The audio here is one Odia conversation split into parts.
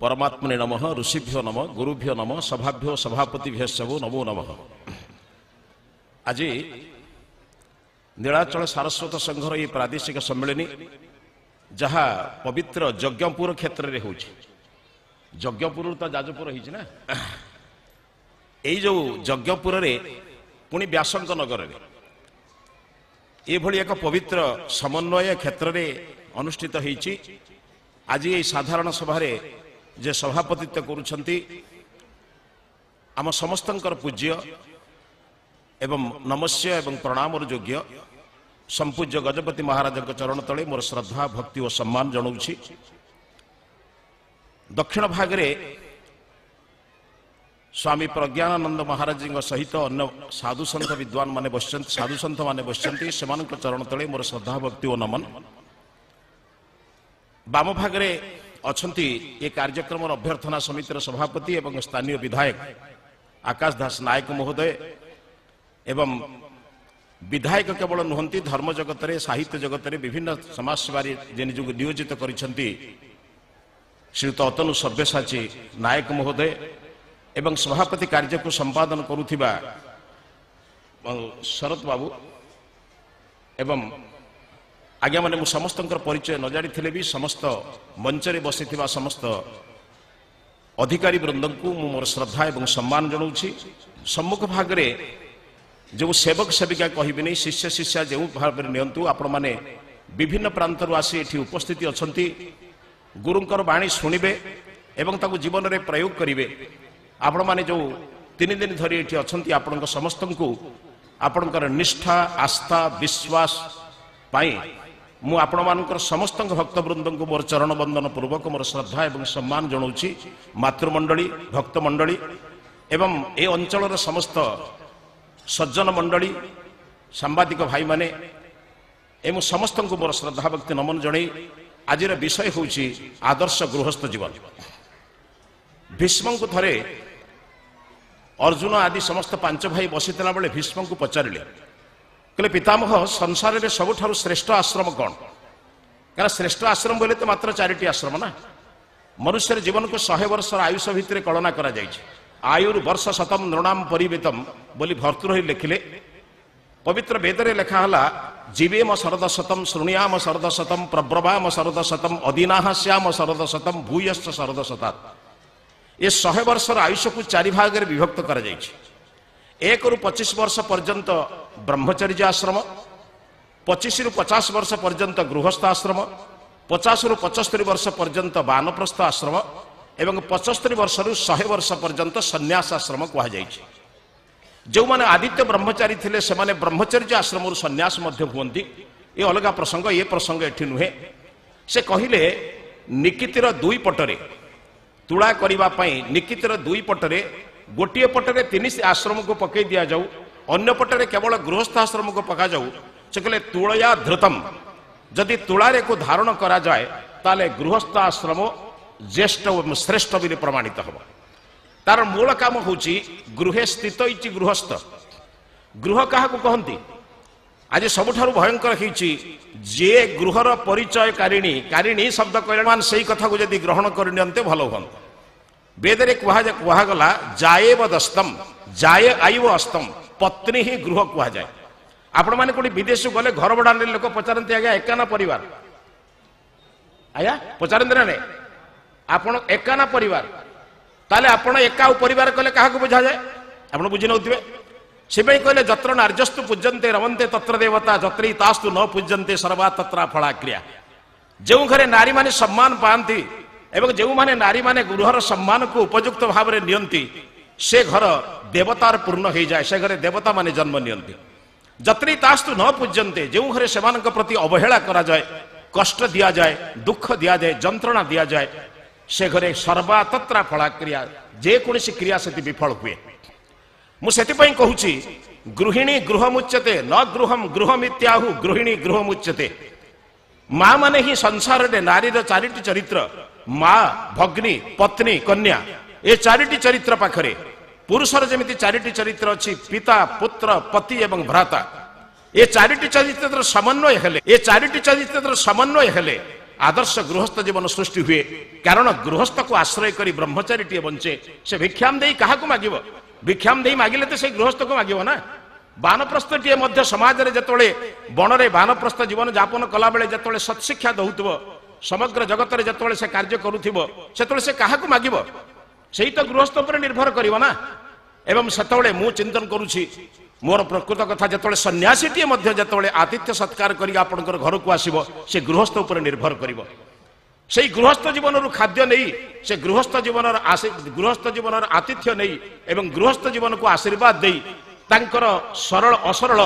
ପରମାତ୍ମନେ ନମଃ, ଋଷିଭ୍ୟୋ ନମଃ, ଗୁରୁଭ୍ୟୋ ନମଃ, ସଭାଭ୍ୟୋ ସଭାପତିଭ୍ୟଶ୍ଚ ନମୋ ନମଃ। ଆଜି ନୀଳାଚଳ ସାରସ୍ୱତ ସଂଘର ଏହି ପ୍ରାଦେଶିକ ସମ୍ମିଳନୀ ଯାହା ପବିତ୍ର ଯଜ୍ଞପୁର କ୍ଷେତ୍ରରେ ହେଉଛି, ଯଜ୍ଞପୁରରୁ ତ ଯାଜପୁର ହେଇଛି ନା, ଏଇ ଯେଉଁ ଯଜ୍ଞପୁରରେ ପୁଣି ବ୍ୟାସଙ୍କ ନଗରରେ ଏଭଳି ଏକ ପବିତ୍ର ସମନ୍ୱୟ କ୍ଷେତ୍ରରେ ଅନୁଷ୍ଠିତ ହେଇଛି। ଆଜି ଏହି ସାଧାରଣ ସଭାରେ ଯେ ସଭାପତିତ୍ୱ କରୁଛନ୍ତି ଆମ ସମସ୍ତଙ୍କର ପୂଜ୍ୟ ଏବଂ ନମସ୍ୟ ଏବଂ ପ୍ରଣାମର ଯୋଗ୍ୟ ସମ୍ପୂଜ୍ୟ ଗଜପତି ମହାରାଜଙ୍କ ଚରଣ ତଳେ ମୋର ଶ୍ରଦ୍ଧା, ଭକ୍ତି ଓ ସମ୍ମାନ ଜଣାଉଛି। ଦକ୍ଷିଣ ଭାଗରେ ସ୍ୱାମୀ ପ୍ରଜ୍ଞାନାନନ୍ଦ ମହାରାଜଙ୍କ ସହିତ ଅନ୍ୟ ସାଧୁସନ୍ଥ ବିଦ୍ୱାନ ମାନେ ବସିଛନ୍ତି, ସାଧୁସନ୍ଥ ମାନେ ବସିଛନ୍ତି, ସେମାନଙ୍କ ଚରଣ ତଳେ ମୋର ଶ୍ରଦ୍ଧା, ଭକ୍ତି ଓ ନମନ। ବାମ ଭାଗରେ ଅଛନ୍ତି ଏ କାର୍ଯ୍ୟକ୍ରମର ଅଭ୍ୟର୍ଥନା ସମିତିର ସଭାପତି ଏବଂ ସ୍ଥାନୀୟ ବିଧାୟକ ଆକାଶ ଦାସ ନାୟକ ମହୋଦୟ, ଏବଂ ବିଧାୟକ କେବଳ ନୁହନ୍ତି, ଧର୍ମ ଜଗତରେ, ସାହିତ୍ୟ ଜଗତରେ ବିଭିନ୍ନ ସମାଜସେବାରେ ଯେ ନିଜକୁ ନିୟୋଜିତ କରିଛନ୍ତି ଶ୍ରୀଯୁକ୍ତ ଅତନୁ ସବ୍ୟସାଚୀ ନାୟକ ମହୋଦୟ, ଏବଂ ସଭାପତି କାର୍ଯ୍ୟକୁ ସମ୍ପାଦନ କରୁଥିବା ଶରତ ବାବୁ, ଏବଂ ଆଜ୍ଞାମାନେ ମୁଁ ସମସ୍ତଙ୍କର ପରିଚୟ ନ ଜାଣିଥିଲେ ବି ସମସ୍ତ ମଞ୍ଚରେ ବସିଥିବା ସମସ୍ତ ଅଧିକାରୀ ବୃନ୍ଦଙ୍କୁ ମୁଁ ମୋର ଶ୍ରଦ୍ଧା ଏବଂ ସମ୍ମାନ ଜଣାଉଛି। ସମ୍ମୁଖ ଭାଗରେ ଯେଉଁ ସେବକ ସେବିକା କହିବିନି, ଶିଷ୍ୟ ଶିଷ୍ୟା ଯେଉଁ ଭାବରେ ନିଅନ୍ତୁ, ଆପଣମାନେ ବିଭିନ୍ନ ପ୍ରାନ୍ତରୁ ଆସି ଏଠି ଉପସ୍ଥିତି ଅଛନ୍ତି, ଗୁରୁଙ୍କର ବାଣୀ ଶୁଣିବେ ଏବଂ ତାକୁ ଜୀବନରେ ପ୍ରୟୋଗ କରିବେ। ଆପଣମାନେ ଯେଉଁ 3 ଦିନ ଧରି ଏଠି ଅଛନ୍ତି, ଆପଣଙ୍କ ସମସ୍ତଙ୍କୁ ଆପଣଙ୍କର ନିଷ୍ଠା, ଆସ୍ଥା, ବିଶ୍ୱାସ ପାଇଁ ମୁଁ ଆପଣମାନଙ୍କର ସମସ୍ତଙ୍କ ଭକ୍ତବୃନ୍ଦଙ୍କୁ ମୋର ଚରଣ ବନ୍ଦନ ପୂର୍ବକ ମୋର ଶ୍ରଦ୍ଧା ଏବଂ ସମ୍ମାନ ଜଣାଉଛି। ମାତୃମଣ୍ଡଳୀ, ଭକ୍ତମଣ୍ଡଳୀ ଏବଂ ଏ ଅଞ୍ଚଳର ସମସ୍ତ ସଜ୍ଜନ ମଣ୍ଡଳୀ, ସାମ୍ବାଦିକ ଭାଇମାନେ, ଏ ମୁଁ ସମସ୍ତଙ୍କୁ ମୋର ଶ୍ରଦ୍ଧା ଭକ୍ତି ନମନ ଜଣାଇ ଆଜିର ବିଷୟ ହେଉଛି ଆଦର୍ଶ ଗୃହସ୍ଥ ଜୀବନ। ଭୀଷ୍ମଙ୍କୁ ଥରେ ଅର୍ଜୁନ ଆଦି ସମସ୍ତ 5 ଭାଇ ବସିଥିଲା ବେଳେ ଭୀଷ୍ମଙ୍କୁ ପଚାରିଲେ, କହିଲେ ପିତାମହ, ସଂସାରରେ ସବୁଠାରୁ ଶ୍ରେଷ୍ଠ ଆଶ୍ରମ କ'ଣ? କାରଣ ଶ୍ରେଷ୍ଠ ଆଶ୍ରମ ବୋଇଲେ ତ ମାତ୍ର 4ଟି ଆଶ୍ରମ ନା। ମନୁଷ୍ୟର ଜୀବନକୁ 100 ବର୍ଷର ଆୟୁଷ ଭିତରେ କଳନା କରାଯାଇଛି। ଆୟୁର୍ ବର୍ଷ ଶତମ ନୃଣାମ ପରିବେତମ ବୋଲି ଭର୍ତ୍ତୃହରି ଲେଖିଲେ। ପବିତ୍ର ବେଦରେ ଲେଖା ହେଲା ଜୀବେମ ଶରଦ ଶତମ ଶୃଣିୟାମ ଶରଦ ଶତମ ପ୍ରବ୍ରବାମ ଶରଦ ଶତମ ଅଦିନାହ ଶ୍ୟାମ ଶରଦ ଶତମ ଭୂୟଶ୍ଚ ଶରଦ ଶତାତ୍। ଏ 100 ବର୍ଷର ଆୟୁଷକୁ 4 ଭାଗରେ ବିଭକ୍ତ କରାଯାଇଛି। 1ରୁ 25 ବର୍ଷ ପର୍ଯ୍ୟନ୍ତ ବ୍ରହ୍ମଚର୍ଯ୍ୟ ଆଶ୍ରମ, 25ରୁ 50 ବର୍ଷ ପର୍ଯ୍ୟନ୍ତ ଗୃହସ୍ଥ ଆଶ୍ରମ, 50ରୁ 75 ବର୍ଷ ପର୍ଯ୍ୟନ୍ତ ବାନପ୍ରସ୍ଥ ଆଶ୍ରମ ଏବଂ 75 ବର୍ଷରୁ 100 ବର୍ଷ ପର୍ଯ୍ୟନ୍ତ ସନ୍ନ୍ୟାସ ଆଶ୍ରମ କୁହାଯାଇଛି। ଯେଉଁମାନେ ଆଦିତ୍ୟ ବ୍ରହ୍ମଚାରୀ ଥିଲେ ସେମାନେ ବ୍ରହ୍ମଚର୍ଯ୍ୟ ଆଶ୍ରମରୁ ସନ୍ନ୍ୟାସ ମଧ୍ୟ ହୁଅନ୍ତି। ଏ ଅଲଗା ପ୍ରସଙ୍ଗ, ଏ ପ୍ରସଙ୍ଗ ଏଠି ନୁହେଁ। ସେ କହିଲେ ନିକିତିର 2 ପଟରେ ତୁଳା କରିବା ପାଇଁ, ନିକିତିର 2 ପଟରେ ଗୋଟିଏ ପଟରେ 3 ଆଶ୍ରମକୁ ପକାଇ ଦିଆଯାଉ, ଅନ୍ୟ ପଟରେ କେବଳ ଗୃହସ୍ଥ ଆଶ୍ରମକୁ ପକାଯାଉ। ସେ କହିଲେ ତୁଳୟା ଧୃତମ, ଯଦି ତୁଳାରେ ଧାରଣ କରାଯାଏ ତାହେଲେ ଗୃହସ୍ଥ ଆଶ୍ରମ ଜ୍ୟେଷ୍ଠ ଏବଂ ଶ୍ରେଷ୍ଠ ବୋଲି ପ୍ରମାଣିତ ହେବ। ତାର ମୂଳ କାମ ହେଉଛି ଗୃହେ ସ୍ଥିତ ଇତି ଗୃହସ୍ଥ। ଗୃହ କାହାକୁ କହନ୍ତି? ଆଜି ସବୁଠାରୁ ଭୟଙ୍କର ହେଇଛି ଯିଏ ଗୃହର ପରିଚୟକାରିଣୀ, କାରିଣୀ ଶବ୍ଦ କହିଲେ ସେଇ କଥାକୁ ଯଦି ଗ୍ରହଣ କରିନିଅନ୍ତେ ଭଲ ହୁଅନ୍ତା। ବେଦରେ କୁହାଗଲା ଯାଏବ ଦସ୍ତମ, ଯାଏ ଆଇବ ଅସ୍ତମ, ପତ୍ନୀ ହିଁ ଗୃହ କୁହାଯାଏ। ଆପଣମାନେ କୋଉଠି ବିଦେଶକୁ ଗଲେ ଘର ଭଡ଼ା ନେଲେ ଲୋକ ପଚାରନ୍ତି ଆଜ୍ଞା ଏକା ନା ପରିବାର? ଆଜ୍ଞା ପଚାରନ୍ତି ନା ନାଇଁ? ଆପଣ ଏକା ନା ପରିବାର? ତାହେଲେ ଆପଣ ଏକା ଆଉ ପରିବାର କଲେ କାହାକୁ ବୁଝାଯାଏ? ଆପଣ ବୁଝି ନେଉଥିବେ। ସେପାଇଁ କହିଲେ ଯତ୍ର ନାର୍ଯ୍ୟସ୍ତୁ ପୂଜ୍ୟନ୍ତେ ରମନ୍ତେ ତତ୍ର ଦେବତା, ଯତ୍ରି ତାସ୍ତୁ ନ ପୂଜ୍ୟନ୍ତେ ସର୍ବା ତତ୍ରା ଫଳାକ୍ରିୟା। ଯେଉଁ ଘରେ ନାରୀମାନେ ସମ୍ମାନ ପାଆନ୍ତି ଏବଂ ଯେଉଁମାନେ ନାରୀମାନେ ଗୃହର ସମ୍ମାନକୁ ଉପଯୁକ୍ତ ଭାବରେ ନିଅନ୍ତି, ସେ ଘର ଦେବତାର ପୂର୍ଣ୍ଣ ହେଇଯାଏ, ସେ ଘରେ ଦେବତାମାନେ ଜନ୍ମ ନିଅନ୍ତି। ଯତ୍ରି ତାସ୍ତୁ ନ ପୂଜ୍ୟନ୍ତେ, ଯେଉଁ ଘରେ ସେମାନଙ୍କ ପ୍ରତି ଅବହେଳା କରାଯାଏ, କଷ୍ଟ ଦିଆଯାଏ, ଦୁଃଖ ଦିଆଯାଏ, ଯନ୍ତ୍ରଣା ଦିଆଯାଏ, ସେ ଘରେ ସର୍ବା ତତ୍ରା ଫଳାକ୍ରିୟା, ଯେକୌଣସି କ୍ରିୟା ସେଠି ବିଫଳ ହୁଏ। ମୁଁ ସେଥିପାଇଁ କହୁଛି ଗୃହିଣୀ ଗୃହମୁଚ୍ୟତେ ନ ଗୃହମ ଗୃହମିତ୍ୟାହୁ ଗୃହିଣୀ ଗୃହମୁଚ୍ୟତେ। ମା ମାନେ ହିଁ ସଂସାରରେ ନାରୀର 4ଟି ଚରିତ୍ର, ମା, ଭଗ୍ନୀ, ପତ୍ନୀ, କନ୍ୟା। ଏ 4ଟି ଚରିତ୍ର ପାଖରେ ପୁରୁଷର ଯେମିତି 4ଟି ଚରିତ୍ର ଅଛି, ପିତା, ପୁତ୍ର, ପତି ଏବଂ ଭ୍ରାତା। ଏ 4ଟି ଚରିତ୍ରର ସମନ୍ୱୟ ହେଲେ, ଏ 4ଟି ଚରିତ୍ରର ସମନ୍ୱୟ ହେଲେ ଆଦର୍ଶ ଗୃହସ୍ଥ ଜୀବନ ସୃଷ୍ଟି ହୁଏ। କାରଣ ଗୃହସ୍ଥକୁ ଆଶ୍ରୟ କରି ବ୍ରହ୍ମଚାରୀଟିଏ ବଞ୍ଚେ। ସେ ଭିକ୍ଷାମ ଦେଇ କାହାକୁ ମାଗିବ? ଭିକ୍ଷାମ ଦେଇ ମାଗିଲେ ତ ସେଇ ଗୃହସ୍ଥକୁ ମାଗିବ ନା। ବାନପ୍ରସ୍ଥଟିଏ ମଧ୍ୟ ସମାଜରେ ଯେତେବେଳେ ବଣରେ ବାନପ୍ରସ୍ଥ ଜୀବନ ଯାପନ କଲାବେଳେ ଯେତେବେଳେ ସତ୍ଶିକ୍ଷା ଦଉଥିବ, ସମଗ୍ର ଜଗତରେ ଯେତେବେଳେ ସେ କାର୍ଯ୍ୟ କରୁଥିବ, ସେତେବେଳେ ସେ କାହାକୁ ମାଗିବ? ସେଇ ତ ଗୃହସ୍ଥ ଉପରେ ନିର୍ଭର କରିବ ନା। ଏବଂ ସେତେବେଳେ ମୁଁ ଚିନ୍ତନ କରୁଛି ମୋର ପ୍ରକୃତ କଥା, ଯେତେବେଳେ ସନ୍ନ୍ୟାସୀଟିଏ ମଧ୍ୟ ଯେତେବେଳେ ଆତିଥ୍ୟ ସତ୍କାର କରି ଆପଣଙ୍କର ଘରକୁ ଆସିବ, ସେ ଗୃହସ୍ଥ ଉପରେ ନିର୍ଭର କରିବ। ସେଇ ଗୃହସ୍ଥ ଜୀବନରୁ ଖାଦ୍ୟ ନେଇ, ସେ ଗୃହସ୍ଥ ଜୀବନର ଆତିଥ୍ୟ ନେଇ ଏବଂ ଗୃହସ୍ଥ ଜୀବନକୁ ଆଶୀର୍ବାଦ ଦେଇ ତାଙ୍କର ସରଳ ଅସରଳ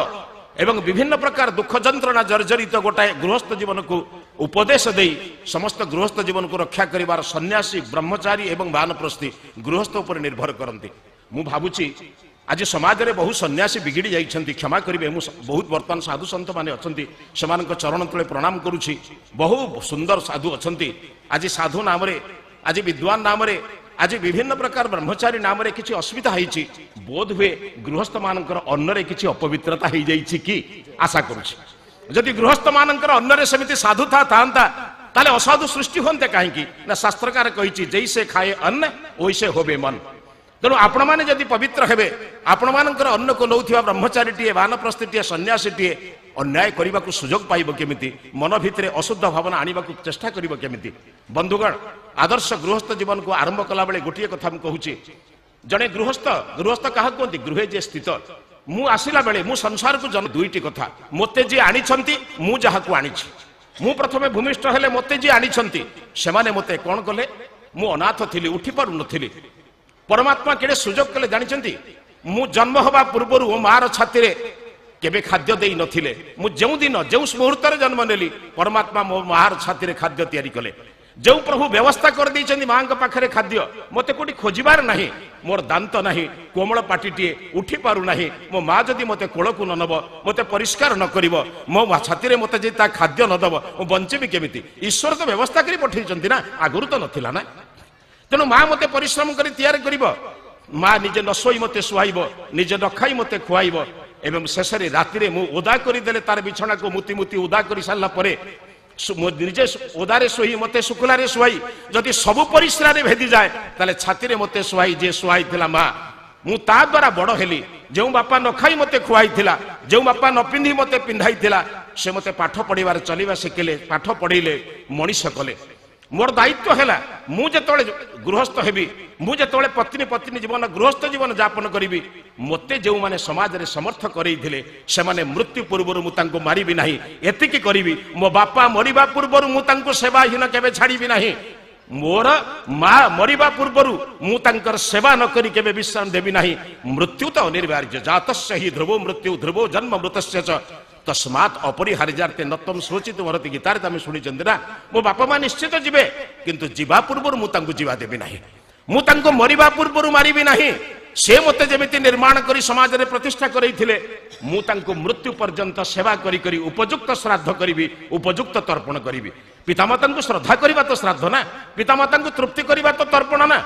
ଏବଂ ବିଭିନ୍ନ ପ୍ରକାର ଦୁଃଖ ଯନ୍ତ୍ରଣା ଜର୍ଜରିତ ଗୋଟାଏ ଗୃହସ୍ଥ ଜୀବନକୁ ଉପଦେଶ ଦେଇ ସମସ୍ତ ଗୃହସ୍ଥ ଜୀବନକୁ ରକ୍ଷା କରିବାର ସନ୍ନ୍ୟାସୀ, ବ୍ରହ୍ମଚାରୀ ଏବଂ ବାନପ୍ରସ୍ଥୀ ଗୃହସ୍ଥ ଉପରେ ନିର୍ଭର କରନ୍ତି। ମୁଁ ଭାବୁଛି ଆଜି ସମାଜରେ ବହୁ ସନ୍ନ୍ୟାସୀ ବିଗିଡ଼ି ଯାଇଛନ୍ତି। କ୍ଷମା କରିବେ, ମୁଁ ବହୁତ ବର୍ତ୍ତମାନ ସାଧୁ ସନ୍ଥମାନେ ଅଛନ୍ତି, ସେମାନଙ୍କ ଚରଣ ତଳେ ପ୍ରଣାମ କରୁଛି। ବହୁ ସୁନ୍ଦର ସାଧୁ ଅଛନ୍ତି। ଆଜି ସାଧୁ ନାମରେ, ଆଜି ବିଦ୍ୱାନ ନାମରେ, ଆଜି ବିଭିନ୍ନ ପ୍ରକାର ବ୍ରହ୍ମଚାରୀ ନାମରେ କିଛି ଅସୁବିଧା ହେଇଛି। ବୋଧ ହୁଏ ଗୃହସ୍ଥମାନଙ୍କର ଅନ୍ନରେ କିଛି ଅପବିତ୍ରତା ହେଇଯାଇଛି କି ଆଶା କରୁଛି। ଯଦି ଗୃହସ୍ଥମାନଙ୍କର ଅନ୍ନରେ ସେମିତି ସାଧୁତା ଥାନ୍ତା, ତାହେଲେ ଅସାଧୁ ସୃଷ୍ଟି ହୁଅନ୍ତେ କାହିଁକି? ନା, ଶାସ୍ତ୍ରକାର କହିଛି, जैसे खाए अन्न वैसे होवे मन। ତେଣୁ ଆପଣମାନେ ଯଦି ପବିତ୍ର ହେବେ, ଆପଣମାନଙ୍କର ଅନ୍ନକୁ ନେଉଥିବା ବ୍ରହ୍ମଚାରୀଟିଏ, ବାନପ୍ରସ୍ଥିଟିଏ, ସନ୍ନ୍ୟାସୀଟିଏ ଅନ୍ୟାୟ କରିବାକୁ ସୁଯୋଗ ପାଇବ କେମିତି? ମନ ଭିତରେ ଅଶୁଦ୍ଧ ଭାବନା ଆଣିବାକୁ ଚେଷ୍ଟା କରିବ କେମିତି? ବନ୍ଧୁଗଣ, ଆଦର୍ଶ ଗୃହସ୍ଥ ଜୀବନକୁ ଆରମ୍ଭ କଲାବେଳେ ଗୋଟିଏ କଥା ମୁଁ କହୁଛି। ଜଣେ ଗୃହସ୍ଥ, ଗୃହସ୍ଥ କାହାକୁ କୁହନ୍ତି? ଗୃହେ ଯିଏ ସ୍ଥିତ। ମୁଁ ଆସିଲା ବେଳେ, ମୁଁ ସଂସାରକୁ ଜନ୍ମ, ଦୁଇଟି କଥା: ମୋତେ ଯିଏ ଆଣିଛନ୍ତି, ମୁଁ ଯାହାକୁ ଆଣିଛି। ମୁଁ ପ୍ରଥମେ ଭୂମିଷ୍ଠ ହେଲେ ମୋତେ ଯିଏ ଆଣିଛନ୍ତି, ସେମାନେ ମୋତେ କ'ଣ କଲେ? ମୁଁ ଅନାଥ ଥିଲି, ଉଠି ପାରୁନଥିଲି। ପରମାତ୍ମା କେଡ଼େ ସୁଯୋଗ କଲେ ଜାଣିଛନ୍ତି? ମୁଁ ଜନ୍ମ ହେବା ପୂର୍ବରୁ ମୋ ମାର ଛାତିରେ କେବେ ଖାଦ୍ୟ ଦେଇ ନଥିଲେ। ମୁଁ ଯେଉଁଦିନ, ଯେଉଁ ମୁହୂର୍ତ୍ତରେ ଜନ୍ମ ନେଲି, ପରମାତ୍ମା ମୋ ମାର ଛାତିରେ ଖାଦ୍ୟ ତିଆରି କଲେ। ଯେଉଁ ପ୍ରଭୁ ବ୍ୟବସ୍ଥା କରିଦେଇଛନ୍ତି ମାଙ୍କ ପାଖରେ ଖାଦ୍ୟ, ମୋତେ କୋଉଠି ଖୋଜିବାର ନାହିଁ। ମୋର ଦାନ୍ତ ନାହିଁ, କୋମଳ ପାଟିଟିଏ, ଉଠି ପାରୁନାହିଁ। ମୋ ମା ଯଦି ମୋତେ କୋଳକୁ ନ ନେବ, ମୋତେ ପରିଷ୍କାର ନ କରିବ, ମୋ ଛାତିରେ ମୋତେ ଯଦି ତା ଖାଦ୍ୟ ନ ଦେବ, ମୁଁ ବଞ୍ଚିବି କେମିତି? ଈଶ୍ୱର ତ ବ୍ୟବସ୍ଥା କରି ପଠେଇଛନ୍ତି ନା, ଆଗରୁ ତ ନଥିଲା ନା। ତେଣୁ ମା ମୋତେ ପରିଶ୍ରମ କରି ତିଆରି କରିବ। ମା ନିଜେ ନ ଶୋଇ ମୋତେ ଶୁଆଇବ, ନିଜେ ନ ଖାଇ ମୋତେ ଖୁଆଇବ ଏବଂ ଶେଷରେ ରାତିରେ ମୁଁ ଓଦା କରିଦେଲେ ତାର ବିଛଣାକୁ ମୁତି ମୁତି ଓଦା କରି ସାରିଲା ପରେ ମୁଁ ନିଜେ ଓଦାରେ ଶୋଇ ମୋତେ ଶୁଖୁଲାରେ ଶୁଆଇ, ଯଦି ସବୁ ପରିସ୍ରାରେ ଭେଦିଯାଏ, ତାହେଲେ ଛାତିରେ ମୋତେ ଶୁଆଇ ଯିଏ ଶୁଆଇଥିଲା ମା, ମୁଁ ତା ଦ୍ୱାରା ବଡ଼ ହେଲି। ଯେଉଁ ବାପା ନ ଖାଇ ମୋତେ ଖୁଆଇଥିଲା, ଯେଉଁ ବାପା ନ ପିନ୍ଧି ମୋତେ ପିନ୍ଧାଇଥିଲା, ସେ ମୋତେ ପାଠ ପଢ଼ିବାର ଚଲିବା ଶିଖିଲେ, ପାଠ ପଢ଼େଇଲେ, ମଣିଷ କଲେ। ମୋର ଦାୟିତ୍ୱ ହେଲା, ମୁଁ ଯେତେବେଳେ ଗୃହସ୍ଥ ହେବି, ମୁଁ ଯେତେବେଳେ ପତ୍ନୀ ପତ୍ନୀ ଜୀବନ, ଗୃହସ୍ଥ ଜୀବନ ଯାପନ କରିବି, ମୋତେ ଯେଉଁମାନେ ସମାଜରେ ସମର୍ଥ କରେଇଥିଲେ, ସେମାନେ ମୃତ୍ୟୁ ପୂର୍ବରୁ ମୁଁ ତାଙ୍କୁ ମାରିବି ନାହିଁ। ଏତିକି କରିବି, ମୋ ବାପା ମରିବା ପୂର୍ବରୁ ମୁଁ ତାଙ୍କୁ ସେବାହୀନ କେବେ ଛାଡ଼ିବି ନାହିଁ। ମୋର ମା ମରିବା ପୂର୍ବରୁ ମୁଁ ତାଙ୍କର ସେବା ନ କରି କେବେ ବିଶ୍ରାମ ଦେବି ନାହିଁ। ମୃତ୍ୟୁ ତ ଅନିବାର୍ଯ୍ୟ। जातस्य हि ध्रुवो मृत्यु ध्रुवो जन्म मृतस्य च तस्मात् अपरिहार्यार्थे न त्वं शोचितुमर्हसि। ଗୀତାରେ ତ ଆମେ ଶୁଣିଛନ୍ତି ନା। ମୋ ବାପା ମା ନିଶ୍ଚିତ ଯିବେ, କିନ୍ତୁ ଯିବା ପୂର୍ବରୁ ମୁଁ ତାଙ୍କୁ ଯିବା ଦେବି ନାହିଁ। ମୁଁ ତାଙ୍କୁ ମରିବା ପୂର୍ବରୁ ମାରିବି ନାହିଁ। ସେ ମୋତେ ଯେମିତି ନିର୍ମାଣ କରି ସମାଜରେ ପ୍ରତିଷ୍ଠା କରେଇଥିଲେ, ମୁଁ ତାଙ୍କୁ ମୃତ୍ୟୁ ପର୍ଯ୍ୟନ୍ତ ସେବା କରି କରି ଉପଯୁକ୍ତ ଶ୍ରାଦ୍ଧ କରିବି, ଉପଯୁକ୍ତ ତର୍ପଣ କରିବି। ପିତାମାତାଙ୍କୁ ଶ୍ରଦ୍ଧା କରିବା ତ ଶ୍ରାଦ୍ଧ ନା, ପିତାମାତାଙ୍କୁ ତୃପ୍ତି କରିବା ତ ତର୍ପଣ ନା।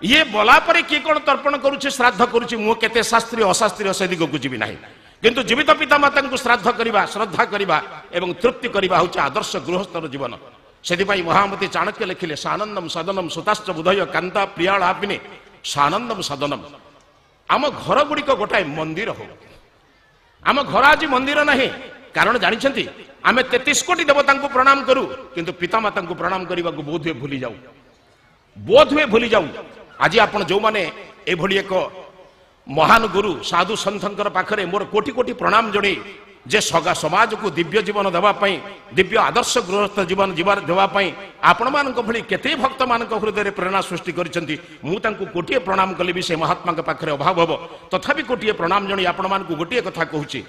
ଇଏ ବଲା ପରେ କିଏ କ'ଣ ତର୍ପଣ କରୁଛି, ଶ୍ରାଦ୍ଧ କରୁଛି, ମୁଁ କେତେ ଶାସ୍ତ୍ରୀୟ ଅଶାସ୍ତ୍ରୀୟ ସେ ଦିଗକୁ ଯିବି ନାହିଁ। କିନ୍ତୁ ଜୀବିତ ପିତାମାତାଙ୍କୁ ଶ୍ରାଦ୍ଧ କରିବା, ଶ୍ରଦ୍ଧା କରିବା ଏବଂ ତୃପ୍ତି କରିବା ହେଉଛି ଆଦର୍ଶ ଗୃହସ୍ଥର ଜୀବନ। ସେଥିପାଇଁ ମହାମତି ଚାଣକ୍ୟ ଲେଖିଲେ, सानन्दं सदनं सुताश्च बुद्धयः कान्ता प्रियालापिनी। सानन्दं सदनं। ଆମ ଘର ଗୁଡ଼ିକ ଗୋଟାଏ ମନ୍ଦିର ହଉ। ଆମ ଘର ଆଜି ମନ୍ଦିର ନାହିଁ। କାରଣ ଜାଣିଛନ୍ତି? ଆମେ 33 କୋଟି ଦେବତାଙ୍କୁ ପ୍ରଣାମ କରୁ, କିନ୍ତୁ ପିତାମାତାଙ୍କୁ ପ୍ରଣାମ କରିବାକୁ ବୋଧହୁଏ ଭୁଲି ଯାଉ, ବୋଧହୁଏ ଭୁଲି ଯାଉ। ଆଜି ଆପଣ ଯେଉଁମାନେ ଏଭଳି ଏକ ମହାନ ଗୁରୁ ସାଧୁ ସନ୍ଥଙ୍କର ପାଖରେ ମୋର କୋଟି କୋଟି ପ୍ରଣାମ ଜଣେଇ, ଯେ ସଗା ସମାଜକୁ ଦିବ୍ୟ ଜୀବନ ଦେବା ପାଇଁ, ଦିବ୍ୟ ଆଦର୍ଶ ଗୃହସ୍ଥ ଜୀବନ ଯିବାର ଦେବା ପାଇଁ ଆପଣମାନଙ୍କ ଭଳି କେତେ ଭକ୍ତମାନଙ୍କ ହୃଦୟରେ ପ୍ରେରଣା ସୃଷ୍ଟି କରିଛନ୍ତି, ମୁଁ ତାଙ୍କୁ କୋଟିଏ ପ୍ରଣାମ କଲେ ବି ସେ ମହାତ୍ମାଙ୍କ ପାଖରେ ଅଭାବ ହେବ। ତଥାପି କୋଟିଏ ପ୍ରଣାମ ଜଣେଇ ଆପଣମାନଙ୍କୁ ଗୋଟିଏ କଥା କହୁଛି।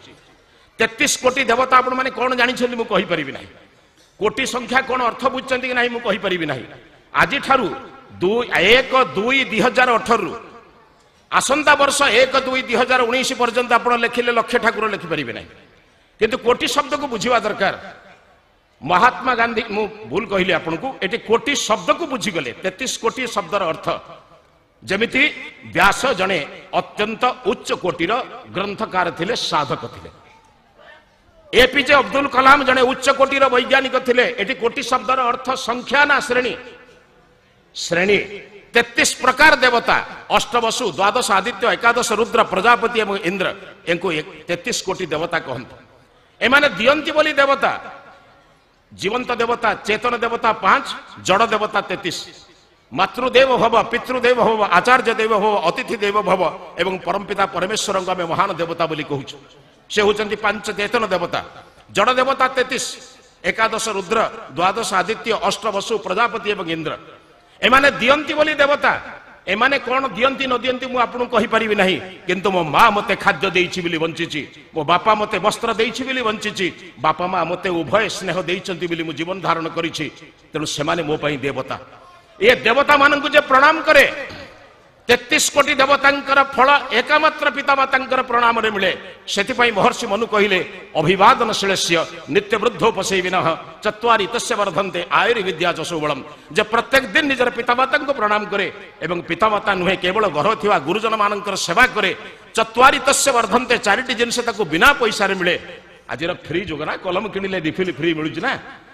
33 କୋଟି ଦେବତା ଆପଣମାନେ କ'ଣ ଜାଣିଛନ୍ତି ମୁଁ କହିପାରିବି ନାହିଁ। କୋଟି ସଂଖ୍ୟା କ'ଣ ଅର୍ଥ ବୁଝିଛନ୍ତି କି ନାହିଁ ମୁଁ କହିପାରିବି ନାହିଁ। ଆଜିଠାରୁ 1/2/2018ରୁ ଆସନ୍ତା ବର୍ଷ 1/2/2019 ପର୍ଯ୍ୟନ୍ତ ଆପଣ ଲେଖିଲେ ଲକ୍ଷ ଠାକୁର ଲେଖିପାରିବେ ନାହିଁ। କିନ୍ତୁ କୋଟି ଶବ୍ଦକୁ ବୁଝିବା ଦରକାର। ମହାତ୍ମା ଗାନ୍ଧୀ, ମୁଁ ଭୁଲ କହିଲି ଆପଣଙ୍କୁ, ଏଠି କୋଟି ଶବ୍ଦକୁ ବୁଝିଗଲେ 33 କୋଟି ଶବ୍ଦର ଅର୍ଥ ଯେମିତି ବ୍ୟାସ ଜଣେ ଅତ୍ୟନ୍ତ ଉଚ୍ଚ କୋଟିର ଗ୍ରନ୍ଥକାର ଥିଲେ, ସାଧକ ଥିଲେ। ଏପିଜେ ଅବଦୁଲ କଲାମ ଜଣେ ଉଚ୍ଚ କୋଟିର ବୈଜ୍ଞାନିକ ଥିଲେ। ଏଠି କୋଟି ଶବ୍ଦର ଅର୍ଥ ସଂଖ୍ୟା ନା ଶ୍ରେଣୀ? ଶ୍ରେଣୀ। 33 ପ୍ରକାର ଦେବତା, ଅଷ୍ଟବସୁ, ଦ୍ୱାଦଶ ଆଦିତ୍ୟ, ଏକାଦଶ ରୁଦ୍ର, ପ୍ରଜାପତି ଏବଂ ଇନ୍ଦ୍ର, ଏଙ୍କୁ 33 କୋଟି ଦେବତା କହନ୍ତି। ଏମାନେ ଦିଅନ୍ତି ବୋଲି ଦେବତା। ଜୀବନ୍ତ ଦେବତା, ଚେତନ ଦେବତା 5, ଜଡ଼ ଦେବତା 33। ମାତୃଦେବ ଭବ, ପିତୃଦେବ ଭବ, ଆଚାର୍ଯ୍ୟ ଦେବ ଭବ, ଅତିଥି ଦେବ ଭବ ଏବଂ ପରମପିତା ପରମେଶ୍ୱରଙ୍କୁ ଆମେ ମହାନ ଦେବତା ବୋଲି କହୁଛୁ। ସେ ହେଉଛନ୍ତି 5 ଚେତନ ଦେବତା। ଜଡ଼ ଦେବତା 33, ଏକାଦଶ ରୁଦ୍ର, ଦ୍ୱାଦଶ ଆଦିତ୍ୟ, ଅଷ୍ଟବସୁ, ପ୍ରଜାପତି ଏବଂ ଇନ୍ଦ୍ର। ଏମାନେ ଦିଅନ୍ତି ବୋଲି ଦେବତା। ଏମାନେ କ'ଣ ଦିଅନ୍ତି ନ ଦିଅନ୍ତି ମୁଁ ଆପଣଙ୍କୁ କହିପାରିବି ନାହିଁ, କିନ୍ତୁ ମୋ ମା ମୋତେ ଖାଦ୍ୟ ଦେଇଛି ବୋଲି ବଞ୍ଚିଛି, ମୋ ବାପା ମୋତେ ବସ୍ତ୍ର ଦେଇଛି ବୋଲି ବଞ୍ଚିଛି, ବାପା ମା ମୋତେ ଉଭୟ ସ୍ନେହ ଦେଇଛନ୍ତି ବୋଲି ମୁଁ ଜୀବନ ଧାରଣ କରିଛି। ତେଣୁ ସେମାନେ ମୋ ପାଇଁ ଦେବତା। ଏ ଦେବତାମାନଙ୍କୁ ଯେ ପ୍ରଣାମ କରେ, 33 କୋଟି ଦେବତାଙ୍କର ଫଳ ଏକମାତ୍ର ପିତାମାତାଙ୍କର ପ୍ରଣାମରେ ମିଳେ। ସେଥିପାଇଁ ମହର୍ଷି ମନୁ କହିଲେ, ଅଭିବାଦନଶୀଳସ୍ୟ ନିତ୍ୟବୃଦ୍ଧୋପସେବିନଃ ଚତ୍ୱାରି ତସ୍ୟ ବର୍ଦ୍ଧନ୍ତେ ଆୟୁର୍ବିଦ୍ୟା ଯଶୋବଳମ୍। ଯେ ପ୍ରତ୍ୟେକ ଦିନ ନିଜର ପିତାମାତାଙ୍କୁ ପ୍ରଣାମ କରେ, ଏବଂ ପିତାମାତା ନୁହେଁ କେବଳ ଘର ଥିବା ଗୁରୁଜନମାନଙ୍କର ସେବା କରେ, ଚତ୍ୱାରି ତସ୍ୟ ବର୍ଦ୍ଧନ୍ତେ, 4ଟି ଜିନିଷ ତାକୁ ବିନା ପଇସାରେ ମିଳେ। ଆଜିର ଫ୍ରି ଯୁଗ ନା, କଲମ କିଣିଲେ ରିଫିଲ ଫ୍ରି ମିଳୁଛି ନା,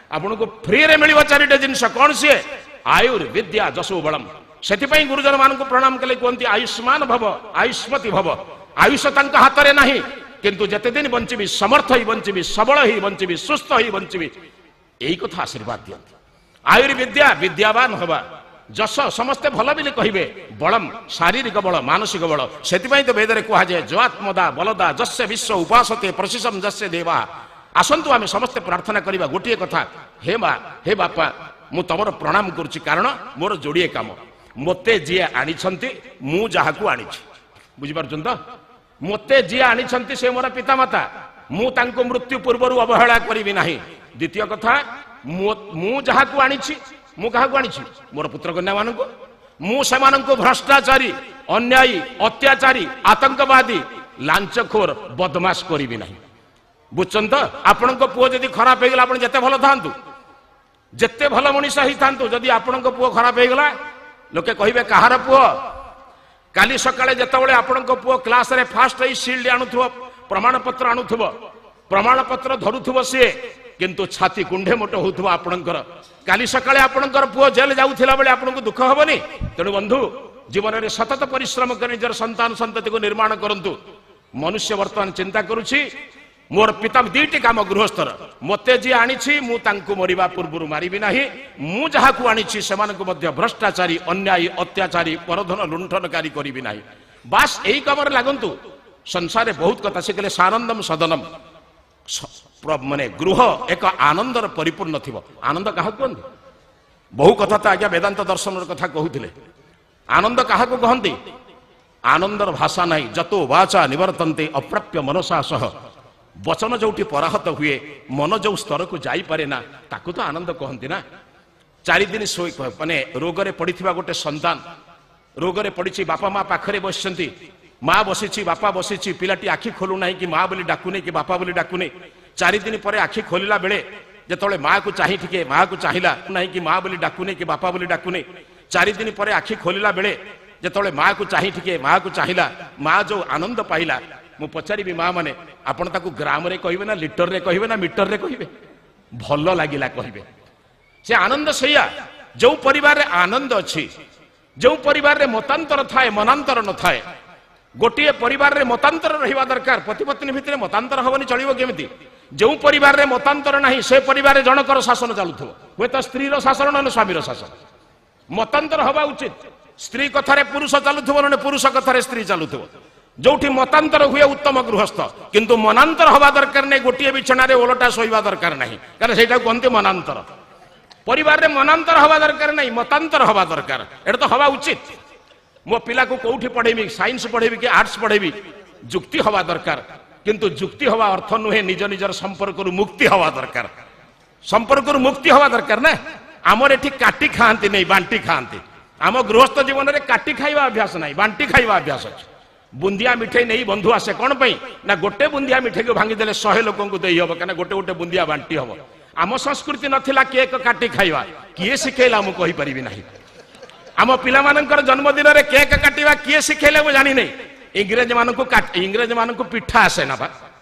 ଆପଣଙ୍କୁ ଫ୍ରିରେ ମିଳିବ 4ଟା ଜିନିଷ। କ'ଣ ସିଏ? ଆୟୁର୍ବିଦ୍ୟା ଯଶୋବଳମ୍। ସେଥିପାଇଁ ଗୁରୁଜନମାନଙ୍କୁ ପ୍ରଣାମ କଲେ କୁହନ୍ତି ଆୟୁଷ୍ମାନ ଭବ, ଆୟୁଷ୍ମତି ଭବ। ଆୟୁଷ ତାଙ୍କ ହାତରେ ନାହିଁ, କିନ୍ତୁ ଯେତେ ଦିନ ବଞ୍ଚିବି ସମର୍ଥ ହେଇ ବଞ୍ଚିବି, ସବଳ ହେଇ ବଞ୍ଚିବି, ସୁସ୍ଥ ହେଇ ବଞ୍ଚିବି, ଏଇ କଥା ଆଶୀର୍ବାଦ ଦିଅନ୍ତି। ଆୟୁର୍ବିଦ୍ୟା, ବିଦ୍ୟାବାନ ହବା, ଯଶ, ସମସ୍ତେ ଭଲ ବୋଲି କହିବେ, ବଳମ, ଶାରୀରିକ ବଳ, ମାନସିକ ବଳ। ସେଥିପାଇଁ ତ ବେଦରେ କୁହାଯାଏ ଜଆତ୍ମଦା ବଲଦା ଯସ୍ୟ ବିଶ୍ୱ ଉପାସତେ ପ୍ରଶିଷମ ଯସ୍ୟ ଦେବା। ଆସନ୍ତୁ ଆମେ ସମସ୍ତେ ପ୍ରାର୍ଥନା କରିବା ଗୋଟିଏ କଥା, ହେ ମା, ହେ ବାପା, ମୁଁ ତମର ପ୍ରଣାମ କରୁଛି, କାରଣ ମୋର ଯୋଡ଼ିଏ କାମ। ମୋତେ ଯିଏ ଆଣିଛନ୍ତି, ମୁଁ ଯାହାକୁ ଆଣିଛି, ବୁଝିପାରୁଛନ୍ତି ତ? ମୋତେ ଯିଏ ଆଣିଛନ୍ତି ସେ ମୋର ପିତାମାତା, ମୁଁ ତାଙ୍କୁ ମୃତ୍ୟୁ ପୂର୍ବରୁ ଅବହେଳା କରିବି ନାହିଁ। ଦ୍ୱିତୀୟ କଥା, ମୁଁ ଯାହାକୁ ଆଣିଛି, ମୁଁ କାହାକୁ ଆଣିଛି? ମୋର ପୁତ୍ର କନ୍ୟାମାନଙ୍କୁ। ମୁଁ ସେମାନଙ୍କୁ ଭ୍ରଷ୍ଟାଚାରୀ, ଅନ୍ୟାୟୀ, ଅତ୍ୟାଚାରୀ, ଆତଙ୍କବାଦୀ, ଲାଞ୍ଚଖୋର, ବଦମାସ କରିବି ନାହିଁ। ବୁଝୁଛନ୍ତି ତ? ଆପଣଙ୍କ ପୁଅ ଯଦି ଖରାପ ହେଇଗଲା, ଆପଣ ଯେତେ ଭଲ ଥାଆନ୍ତୁ, ଯେତେ ଭଲ ମଣିଷ ହେଇଥାନ୍ତୁ, ଯଦି ଆପଣଙ୍କ ପୁଅ ଖରାପ ହେଇଗଲା, ଲୋକେ କହିବେ କାହାର ପୁଅ? କାଲି ସକାଳେ ଯେତେବେଳେ ଆପଣଙ୍କ ପୁଅ କ୍ଲାସରେ ଫାଷ୍ଟ ହେଇ ସିଲ୍ଡ ଆଣୁଥିବ, ପ୍ରମାଣପତ୍ର ଆଣୁଥିବ, ପ୍ରମାଣପତ୍ର ଧରୁଥିବ ସିଏ, କିନ୍ତୁ ଛାତି କୁଣ୍ଢେ ମୋଟ ହଉଥିବ ଆପଣଙ୍କର। କାଲି ସକାଳେ ଆପଣଙ୍କର ପୁଅ ଜେଲ ଯାଉଥିଲା ବେଳେ ଆପଣଙ୍କୁ ଦୁଃଖ ହବନି? ତେଣୁ ବନ୍ଧୁ, ଜୀବନରେ ସତତ ପରିଶ୍ରମ କରି ନିଜର ସନ୍ତାନ ସନ୍ତତିକୁ ନିର୍ମାଣ କରନ୍ତୁ। ମନୁଷ୍ୟ ବର୍ତ୍ତମାନ ଚିନ୍ତା କରୁଛି, ମୋର ପିତା, 2ଟି କାମ ଗୃହସ୍ଥର, ମୋତେ ଯିଏ ଆଣିଛି ମୁଁ ତାଙ୍କୁ ମରିବା ପୂର୍ବରୁ ମାରିବି ନାହିଁ, ମୁଁ ଯାହାକୁ ଆଣିଛି ସେମାନଙ୍କୁ ମଧ୍ୟ ଭ୍ରଷ୍ଟାଚାରୀ, ଅନ୍ୟାୟୀ, ଅତ୍ୟାଚାରୀ, ପରଧନ ଲୁଣ୍ଠନକାରୀ କରିବି ନାହିଁ। ବାସ୍, ଏଇ କାମରେ ଲାଗନ୍ତୁ। ସଂସାରରେ ବହୁତ କଥା ଶିଖିଲେ। ସାନନ୍ଦମ ସଦନମ, ମାନେ ଗୃହ ଏକ ଆନନ୍ଦର ପରିପୂର୍ଣ୍ଣ ଥିବ। ଆନନ୍ଦ କାହାକୁ କୁହନ୍ତି? ବହୁ କଥା ତ ଆଜ୍ଞା ବେଦାନ୍ତ ଦର୍ଶନର କଥା କହୁଥିଲେ। ଆନନ୍ଦ କାହାକୁ କହନ୍ତି? ଆନନ୍ଦର ଭାଷା ନାହିଁ। ଯତୋ ବାଚା ନିବର୍ତ୍ତନ୍ତେ ଅପ୍ରାପ୍ୟ ମନସା ସହ। ବଚନ ଯୋଉଠି ପରାହତ ହୁଏ, ମନ ଯୋଉ ସ୍ତରକୁ ଯାଇପାରେ ନା, ତାକୁ ତ ଆନନ୍ଦ କହନ୍ତି ନା। 4 ଦିନ ଶୋଇ, ମାନେ ରୋଗରେ ପଡ଼ିଥିବା ଗୋଟେ ସନ୍ତାନ ରୋଗରେ ପଡ଼ିଛି, ବାପା ମା ପାଖରେ ବସିଛନ୍ତି, ମା ବସିଛି, ବାପା ବସିଛି, ପିଲାଟି ଆଖି ଖୋଲୁନାହିଁ କି ମା ବୋଲି ଡାକୁନି କି ବାପା ବୋଲି ଡାକୁନି। 4 ଦିନ ପରେ ଆଖି ଖୋଲିଲା ବେଳେ ଯେତେବେଳେ ମାକୁ ଚାହିଁ ଟିକେ ମାକୁ ଚାହିଁଲା ନାହିଁ କି ମା ବୋଲି ଡାକୁନି କି ବାପା ବୋଲି ଡାକୁନି। 4 ଦିନ ପରେ ଆଖି ଖୋଲିଲା ବେଳେ ଯେତେବେଳେ ମାକୁ ଚାହିଁ ଟିକେ ମାକୁ ଚାହିଁଲା, ମା ଯୋଉ ଆନନ୍ଦ ପାଇଲା, ମୁଁ ପଚାରିବି ମା ମାନେ, ଆପଣ ତାକୁ ଗ୍ରାମରେ କହିବେ ନା ଲିଟରରେ କହିବେ ନା ମିଟରରେ କହିବେ? ଭଲ ଲାଗିଲା କହିବେ। ସେ ଆନନ୍ଦ ସେଇଆ। ଯୋଉ ପରିବାରରେ ଆନନ୍ଦ ଅଛି, ଯୋଉ ପରିବାରରେ ମତାନ୍ତର ଥାଏ, ମନାନ୍ତର ନଥାଏ। ଗୋଟିଏ ପରିବାରରେ ମତାନ୍ତର ରହିବା ଦରକାର। ପତି ପତ୍ନୀ ଭିତରେ ମତାନ୍ତର ହବନି, ଚଳିବ କେମିତି? ଯେଉଁ ପରିବାରରେ ମତାନ୍ତର ନାହିଁ, ସେ ପରିବାରରେ ଜଣକର ଶାସନ ଚାଲୁଥିବ, ହୁଏତ ସ୍ତ୍ରୀର ଶାସନ ନହେଲେ ସ୍ୱାମୀର ଶାସନ। ମତାନ୍ତର ହବା ଉଚିତ। ସ୍ତ୍ରୀ କଥାରେ ପୁରୁଷ ଚାଲୁଥିବ, ନହେଲେ ପୁରୁଷ କଥାରେ ସ୍ତ୍ରୀ ଚାଲୁଥିବ। ଯୋଉଠି ମତାନ୍ତର ହୁଏ ଉତ୍ତମ ଗୃହସ୍ଥ। କିନ୍ତୁ ମନାନ୍ତର ହବା ଦରକାର ନାହିଁ। ଗୋଟିଏ ବିଛଣାରେ ଓଲଟା ଶୋଇବା ଦରକାର ନାହିଁ, କାରଣ ସେଇଟାକୁ କୁହନ୍ତି ମନାନ୍ତର। ପରିବାରରେ ମନାନ୍ତର ହବା ଦରକାର ନାହିଁ, ମତାନ୍ତର ହବା ଦରକାର। ଏଇଟା ତ ହବା ଉଚିତ। ମୋ ପିଲାକୁ କୋଉଠି ପଢେଇବି, ସାଇନ୍ସ ପଢେଇବି କି ଆର୍ଟସ ପଢେଇବି, ଯୁକ୍ତି ହବା ଦରକାର। କିନ୍ତୁ ଯୁକ୍ତି ହବା ଅର୍ଥ ନୁହେଁ ନିଜ ନିଜର ସମ୍ପର୍କରୁ ମୁକ୍ତି ହବା ଦରକାର। ସମ୍ପର୍କରୁ ମୁକ୍ତି ହବା ଦରକାର ନା। ଆମର ଏଠି କାଟି ଖାଆନ୍ତି ନାହିଁ, ବାଣ୍ଟି ଖାଆନ୍ତି। ଆମ ଗୃହସ୍ଥ ଜୀବନରେ କାଟି ଖାଇବା ଅଭ୍ୟାସ ନାହିଁ, ବାଣ୍ଟି ଖାଇବା ଅଭ୍ୟାସ ଅଛି। ବୁନ୍ଦିଆ ମିଠେଇ ନେଇ ବନ୍ଧୁ ଆସେ କ'ଣ ପାଇଁ ନା, ଗୋଟେ ବୁନ୍ଦିଆ ମିଠେଇକୁ ଭାଙ୍ଗିଦେଲେ 100 ଲୋକଙ୍କୁ ଦେଇ ହବ, କାହିଁକିନା ଗୋଟେ ଗୋଟେ ବୁନ୍ଦିଆ ବାଣ୍ଟି ହବ। ଆମ ସଂସ୍କୃତି ନଥିଲା କେକ୍ କାଟି ଖାଇବା। କିଏ ଶିଖେଇଲା ମୁଁ କହିପାରିବି ନାହିଁ। ଆମ ପିଲାମାନଙ୍କର ଜନ୍ମଦିନରେ କେକ୍ କାଟିବା କିଏ ଶିଖେଇଲେ ମୁଁ ଜାଣିନି। ଇଂରେଜ ମାନଙ୍କୁ ପିଠା ଆସେ ନା ବା।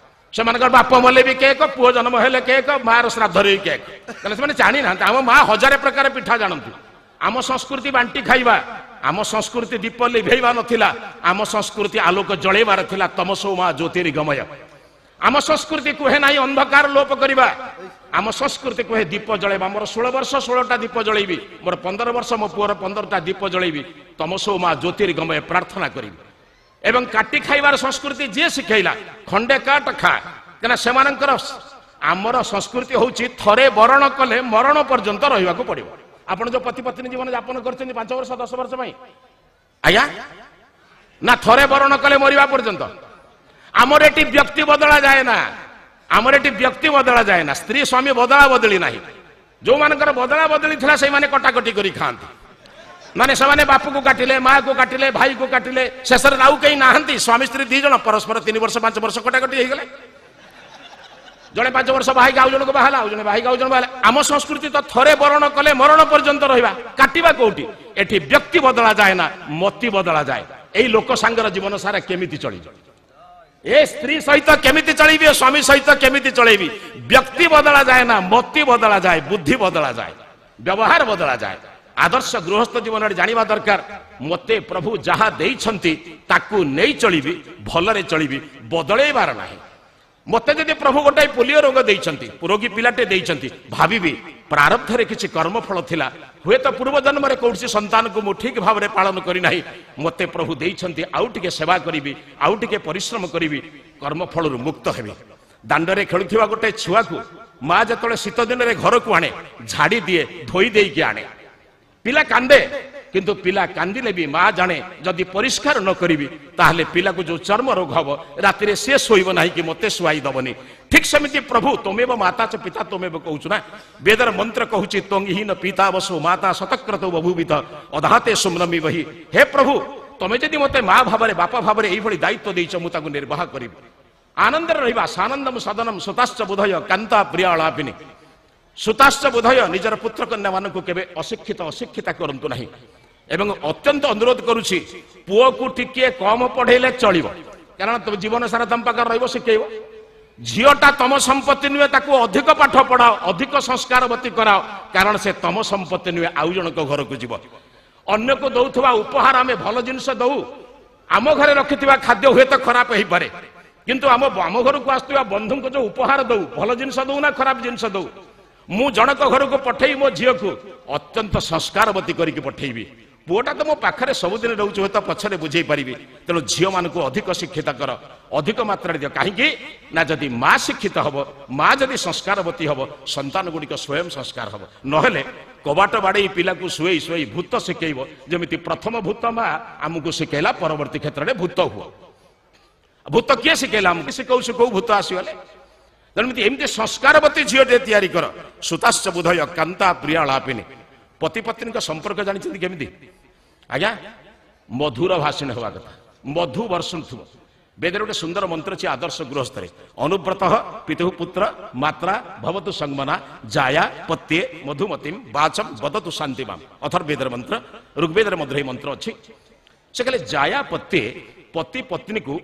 ସେମାନଙ୍କର ବାପ ମଲେ ବି କେକ୍, ପୁଅ ଜନ୍ମ ହେଲେ କେକ୍, ମାର ଶ୍ରାଦ୍ଧରେ ବି କେକ୍। ତାହେଲେ ସେମାନେ ଜାଣିନାହାନ୍ତି। ଆମ ମା ହଜାରେ ପ୍ରକାର ପିଠା ଜାଣନ୍ତି। ଆମ ସଂସ୍କୃତି ବାଣ୍ଟି ଖାଇବା, ଆମ ସଂସ୍କୃତି ଦୀପ ଲିଭେଇବା ନଥିଲା, ଆମ ସଂସ୍କୃତି ଆଲୋକ ଜଳେଇବାର ଥିଲା। ତମସୋ ମା ଜ୍ୟୋତିର୍ଗମୟ। ଆମ ସଂସ୍କୃତି କୁହେ ନାହିଁ ଅନ୍ଧକାର ଲୋପ କରିବା, ଆମ ସଂସ୍କୃତି କୁହେ ଦୀପ ଜଳେଇବା। ମୋର 16 ବର୍ଷ 16ଟା ଦୀପ ଜଳେଇବି, ମୋର 15 ବର୍ଷ ମୋ ପୁଅର 15ଟା ଦୀପ ଜଳେଇବି, ତମସୋ ମା ଜ୍ୟୋତିର୍ଗମୟ ପ୍ରାର୍ଥନା କରିବି। ଏବଂ କାଟି ଖାଇବାର ସଂସ୍କୃତି ଯିଏ ଶିଖେଇଲା, ଖଣ୍ଡେ କାଟ ଖା, କାହିଁକିନା ସେମାନଙ୍କର ଆମର ସଂସ୍କୃତି ହଉଛି ଥରେ ବରଣ କଲେ ମରଣ ପର୍ଯ୍ୟନ୍ତ ରହିବାକୁ ପଡିବ। ଆପଣ ଯୋଉ ପତି ପତ୍ନୀ ଜୀବନ ଯାପନ କରିଛନ୍ତି 5 ବର୍ଷ 10 ବର୍ଷ ପାଇଁ, ଆଜ୍ଞା ନା ଥରେ ବରଣ କଲେ ମରିବା ପର୍ଯ୍ୟନ୍ତ। ଆମର ଏଠି ବ୍ୟକ୍ତି ବଦଳା ଯାଏ ନା, ଆମର ଏଠି ବ୍ୟକ୍ତି ବଦଳା ଯାଏ ନା, ସ୍ତ୍ରୀ ସ୍ୱାମୀ ବଦଳା ବଦଳି ନାହିଁ। ଯୋଉମାନଙ୍କର ବଦଳା ବଦଳି ଥିଲା ସେଇମାନେ କଟାକଟି କରି ଖାଆନ୍ତି, ମାନେ ସେମାନେ ବାପକୁ କାଟିଲେ, ମାକୁ କାଟିଲେ, ଭାଇକୁ କାଟିଲେ, ଶେଷରେ ଆଉ କେହି ନାହାନ୍ତି, ସ୍ୱାମୀ ସ୍ତ୍ରୀ 2 ଜଣ ପରସ୍ପର 3 ବର୍ଷ 5 ବର୍ଷ କଟାକଟି ହେଇଗଲେ। ଜଣେ 5 ବର୍ଷ ବାହାଇକି ଆଉ ଜଣକୁ ବାହାଲା, ଆଉ ଜଣେ ବାହାଇକି ଆଉ ଜଣେ ବାହାଲା। ଆମ ସଂସ୍କୃତି ତ ଥରେ ବରଣ କଲେ ମରଣ ପର୍ଯ୍ୟନ୍ତ ରହିବା। କାଟିବା କୋଉଠି? ଏଠି ବ୍ୟକ୍ତି ବଦଳା ଯାଏ ନା, ମତି ବଦଳା ଯାଏ। ଏଇ ଲୋକ ସାଙ୍ଗର ଜୀବନ ସାରା କେମିତି ଚଳିବ, ଏ ସ୍ତ୍ରୀ ସହିତ କେମିତି ଚଳିବି, ଏ ସ୍ୱାମୀ ସହିତ କେମିତି ଚଳେଇବି। ବ୍ୟକ୍ତି ବଦଳା ଯାଏ ନା, ମତି ବଦଳା ଯାଏ, ବୁଦ୍ଧି ବଦଳା ଯାଏ, ବ୍ୟବହାର ବଦଳା ଯାଏ। ଆଦର୍ଶ ଗୃହସ୍ଥ ଜୀବନରେ ଜାଣିବା ଦରକାର, ମୋତେ ପ୍ରଭୁ ଯାହା ଦେଇଛନ୍ତି ତାକୁ ନେଇ ଚଳିବି, ଭଲରେ ଚଳିବି, ବଦଳେଇବାର ନାହିଁ। ମୋତେ ଯଦି ପ୍ରଭୁ ଗୋଟାଏ ପୋଲିଓ ରୋଗ ଦେଇଛନ୍ତି, ରୋଗୀ ପିଲାଟେ ଦେଇଛନ୍ତି, ଭାବିବି ପ୍ରାରବ୍ଧରେ କିଛି କର୍ମଫଳ ଥିଲା, ହୁଏତ ପୂର୍ବ ଜନ୍ମରେ କୌଣସି ସନ୍ତାନକୁ ମୁଁ ଠିକ ଭାବରେ ପାଳନ କରିନାହିଁ, ମୋତେ ପ୍ରଭୁ ଦେଇଛନ୍ତି, ଆଉ ଟିକେ ସେବା କରିବି, ଆଉ ଟିକେ ପରିଶ୍ରମ କରିବି, କର୍ମଫଳରୁ ମୁକ୍ତ ହେବି। ଦାଣ୍ଡରେ ଖେଳୁଥିବା ଗୋଟେ ଛୁଆକୁ ମା ଯେତେବେଳେ ଶୀତ ଦିନରେ ଘରକୁ ଆଣେ, ଝାଡ଼ି ଦିଏ, ଧୋଇ ଦେଇକି ଆଣେ। ପିଲା କାନ୍ଦେ, କିନ୍ତୁ ପିଲା କାନ୍ଦିଲେ ବି ମା ଜାଣେ ଯଦି ପରିଷ୍କାର ନ କରିବି ତାହେଲେ ପିଲାକୁ ଯୋଉ ଚର୍ମ ରୋଗ ହବ, ରାତିରେ ସେ ଶୋଇବ ନାହିଁ କି ମୋତେ ଶୁଆଇ ଦବନି। ଠିକ ସେମିତି ପ୍ରଭୁ ତମେବ ମାତା ଚ ପିତା ତମେବ କହୁଛୁ ନା, ବେଦର ମନ୍ତ୍ର କହୁଛି ତ୍ୱଙ୍ଗହୀନ ପିତା ବସୁ ମାତା ଶତକ୍ରତ ବଭୂବିତ ଅଧାତେ ସୁମ୍ନମି ବହି। ହେ ପ୍ରଭୁ, ତମେ ଯଦି ମୋତେ ମା ଭାବରେ ବାପା ଭାବରେ ଏଇଭଳି ଦାୟିତ୍ୱ ଦେଇଛ, ମୁଁ ତାକୁ ନିର୍ବାହ କରିବି, ଆନନ୍ଦରେ ରହିବା। ସାନନ୍ଦମ ସଦନମ ସୁତାଶ୍ଚ ବୁଧୟ କାନ୍ତା ପ୍ରିୟାଳାପିନି। ସୁତାଶ୍ଚ ବୋଧୟ, ନିଜର ପୁତ୍ର କନ୍ୟାମାନଙ୍କୁ କେବେ ଅଶିକ୍ଷିତ ଅଶିକ୍ଷିତା କରନ୍ତୁ ନାହିଁ। ଏବଂ ଅତ୍ୟନ୍ତ ଅନୁରୋଧ କରୁଛି, ପୁଅକୁ ଟିକିଏ କମ ପଢେଇଲେ ଚଳିବ, କାରଣ ଜୀବନ ସାରା ତମ ପାଖରେ ରହିବ, ଶିଖେଇବ। ଝିଅଟା ତମ ସମ୍ପତ୍ତି ନୁହେଁ, ତାକୁ ଅଧିକ ପାଠ ପଢାଅ, ଅଧିକ ସଂସ୍କାରବତୀ କରାଅ, କାରଣ ସେ ତମ ସମ୍ପତ୍ତି ନୁହେଁ, ଆଉ ଜଣଙ୍କ ଘରକୁ ଯିବ। ଅନ୍ୟକୁ ଦଉଥିବା ଉପହାର ଆମେ ଭଲ ଜିନିଷ ଦଉ, ଆମ ଘରେ ରଖିଥିବା ଖାଦ୍ୟ ହୁଏତ ଖରାପ ହେଇପାରେ, କିନ୍ତୁ ଆମ ଘରକୁ ଆସୁଥିବା ବନ୍ଧୁଙ୍କୁ ଯୋଉ ଉପହାର ଦଉ, ଭଲ ଜିନିଷ ଦଉ ନା ଖରାପ ଜିନିଷ ଦଉ? ମୁଁ ଜଣକ ଘରକୁ ପଠେଇ ମୋ ଝିଅକୁ ଅତ୍ୟନ୍ତ ସଂସ୍କାରବତୀ କରିକି ପଠେଇବି। ପୁଅଟା ତ ମୋ ପାଖରେ ସବୁଦିନ ରହୁଛି, ହୁଏତ ପଛରେ ବୁଝେଇ ପାରିବି। ତେଣୁ ଝିଅମାନଙ୍କୁ ଅଧିକ ଶିକ୍ଷିତ କର, ଅଧିକ ମାତ୍ରାରେ ଦିଅ। କାହିଁକି ନା ଯଦି ମା ଶିକ୍ଷିତ ହବ, ମା ଯଦି ସଂସ୍କାରବତୀ ହବ, ସନ୍ତାନ ଗୁଡ଼ିକ ସ୍ୱୟଂ ସଂସ୍କାର ହବ। ନହେଲେ କବାଟ ବାଡ଼େଇ ପିଲାକୁ ଶୁଏଇ ଶୁଏଇ ଭୂତ ଶିଖେଇବ। ଯେମିତି ପ୍ରଥମ ଭୂତ ମା ଆମକୁ ଶିଖେଇଲା, ପରବର୍ତ୍ତୀ କ୍ଷେତ୍ରରେ ଭୂତ ହୁଅ। ଭୂତ କିଏ ଶିଖେଇଲା ଆମକୁ? ଶିଖଉ ଶିଖଉ ଭୂତ ଆସିଗଲେ। ତେଣୁ ଏମିତି ସଂସ୍କାରବତୀ ଝିଅଟିଏ ତିଆରି କର। ସୁତାଶ୍ଚ ବୁଧୟ କାନ୍ତା ପ୍ରିୟାଳାପିନି। ପତି ପତ୍ନୀଙ୍କ ସମ୍ପର୍କ ଜାଣିଛନ୍ତି କେମିତି ଆଜ୍ଞା? ମଧୁର ଭାଷିଣୀ ହେବା କଥା, ମଧୁ ବର୍ଷୁଥିବ। ବେଦରେ ଗୋଟେ ସୁନ୍ଦର ମନ୍ତ୍ର ଅଛି ଆଦର୍ଶ ଗୃହସ୍ଥରେ, ଅନୁବ୍ରତ ପିତୁ ପୁତ୍ର ମାତ୍ରା ଭବତୁ ସଂମନା ଜାୟା ପତ୍ୟେ ମଧୁମତିମ୍ ବାଚମ ବଦତୁ ଶାନ୍ତିମାମ। ଅଥର୍ବେଦର ମନ୍ତ୍ର, ଋଗ୍ବେଦରେ ମଧ୍ୟ ଏହି ମନ୍ତ୍ର ଅଛି। ସେ କହିଲେ ଜାୟା ପତ୍ୟେ, ପତି ପତ୍ନୀକୁ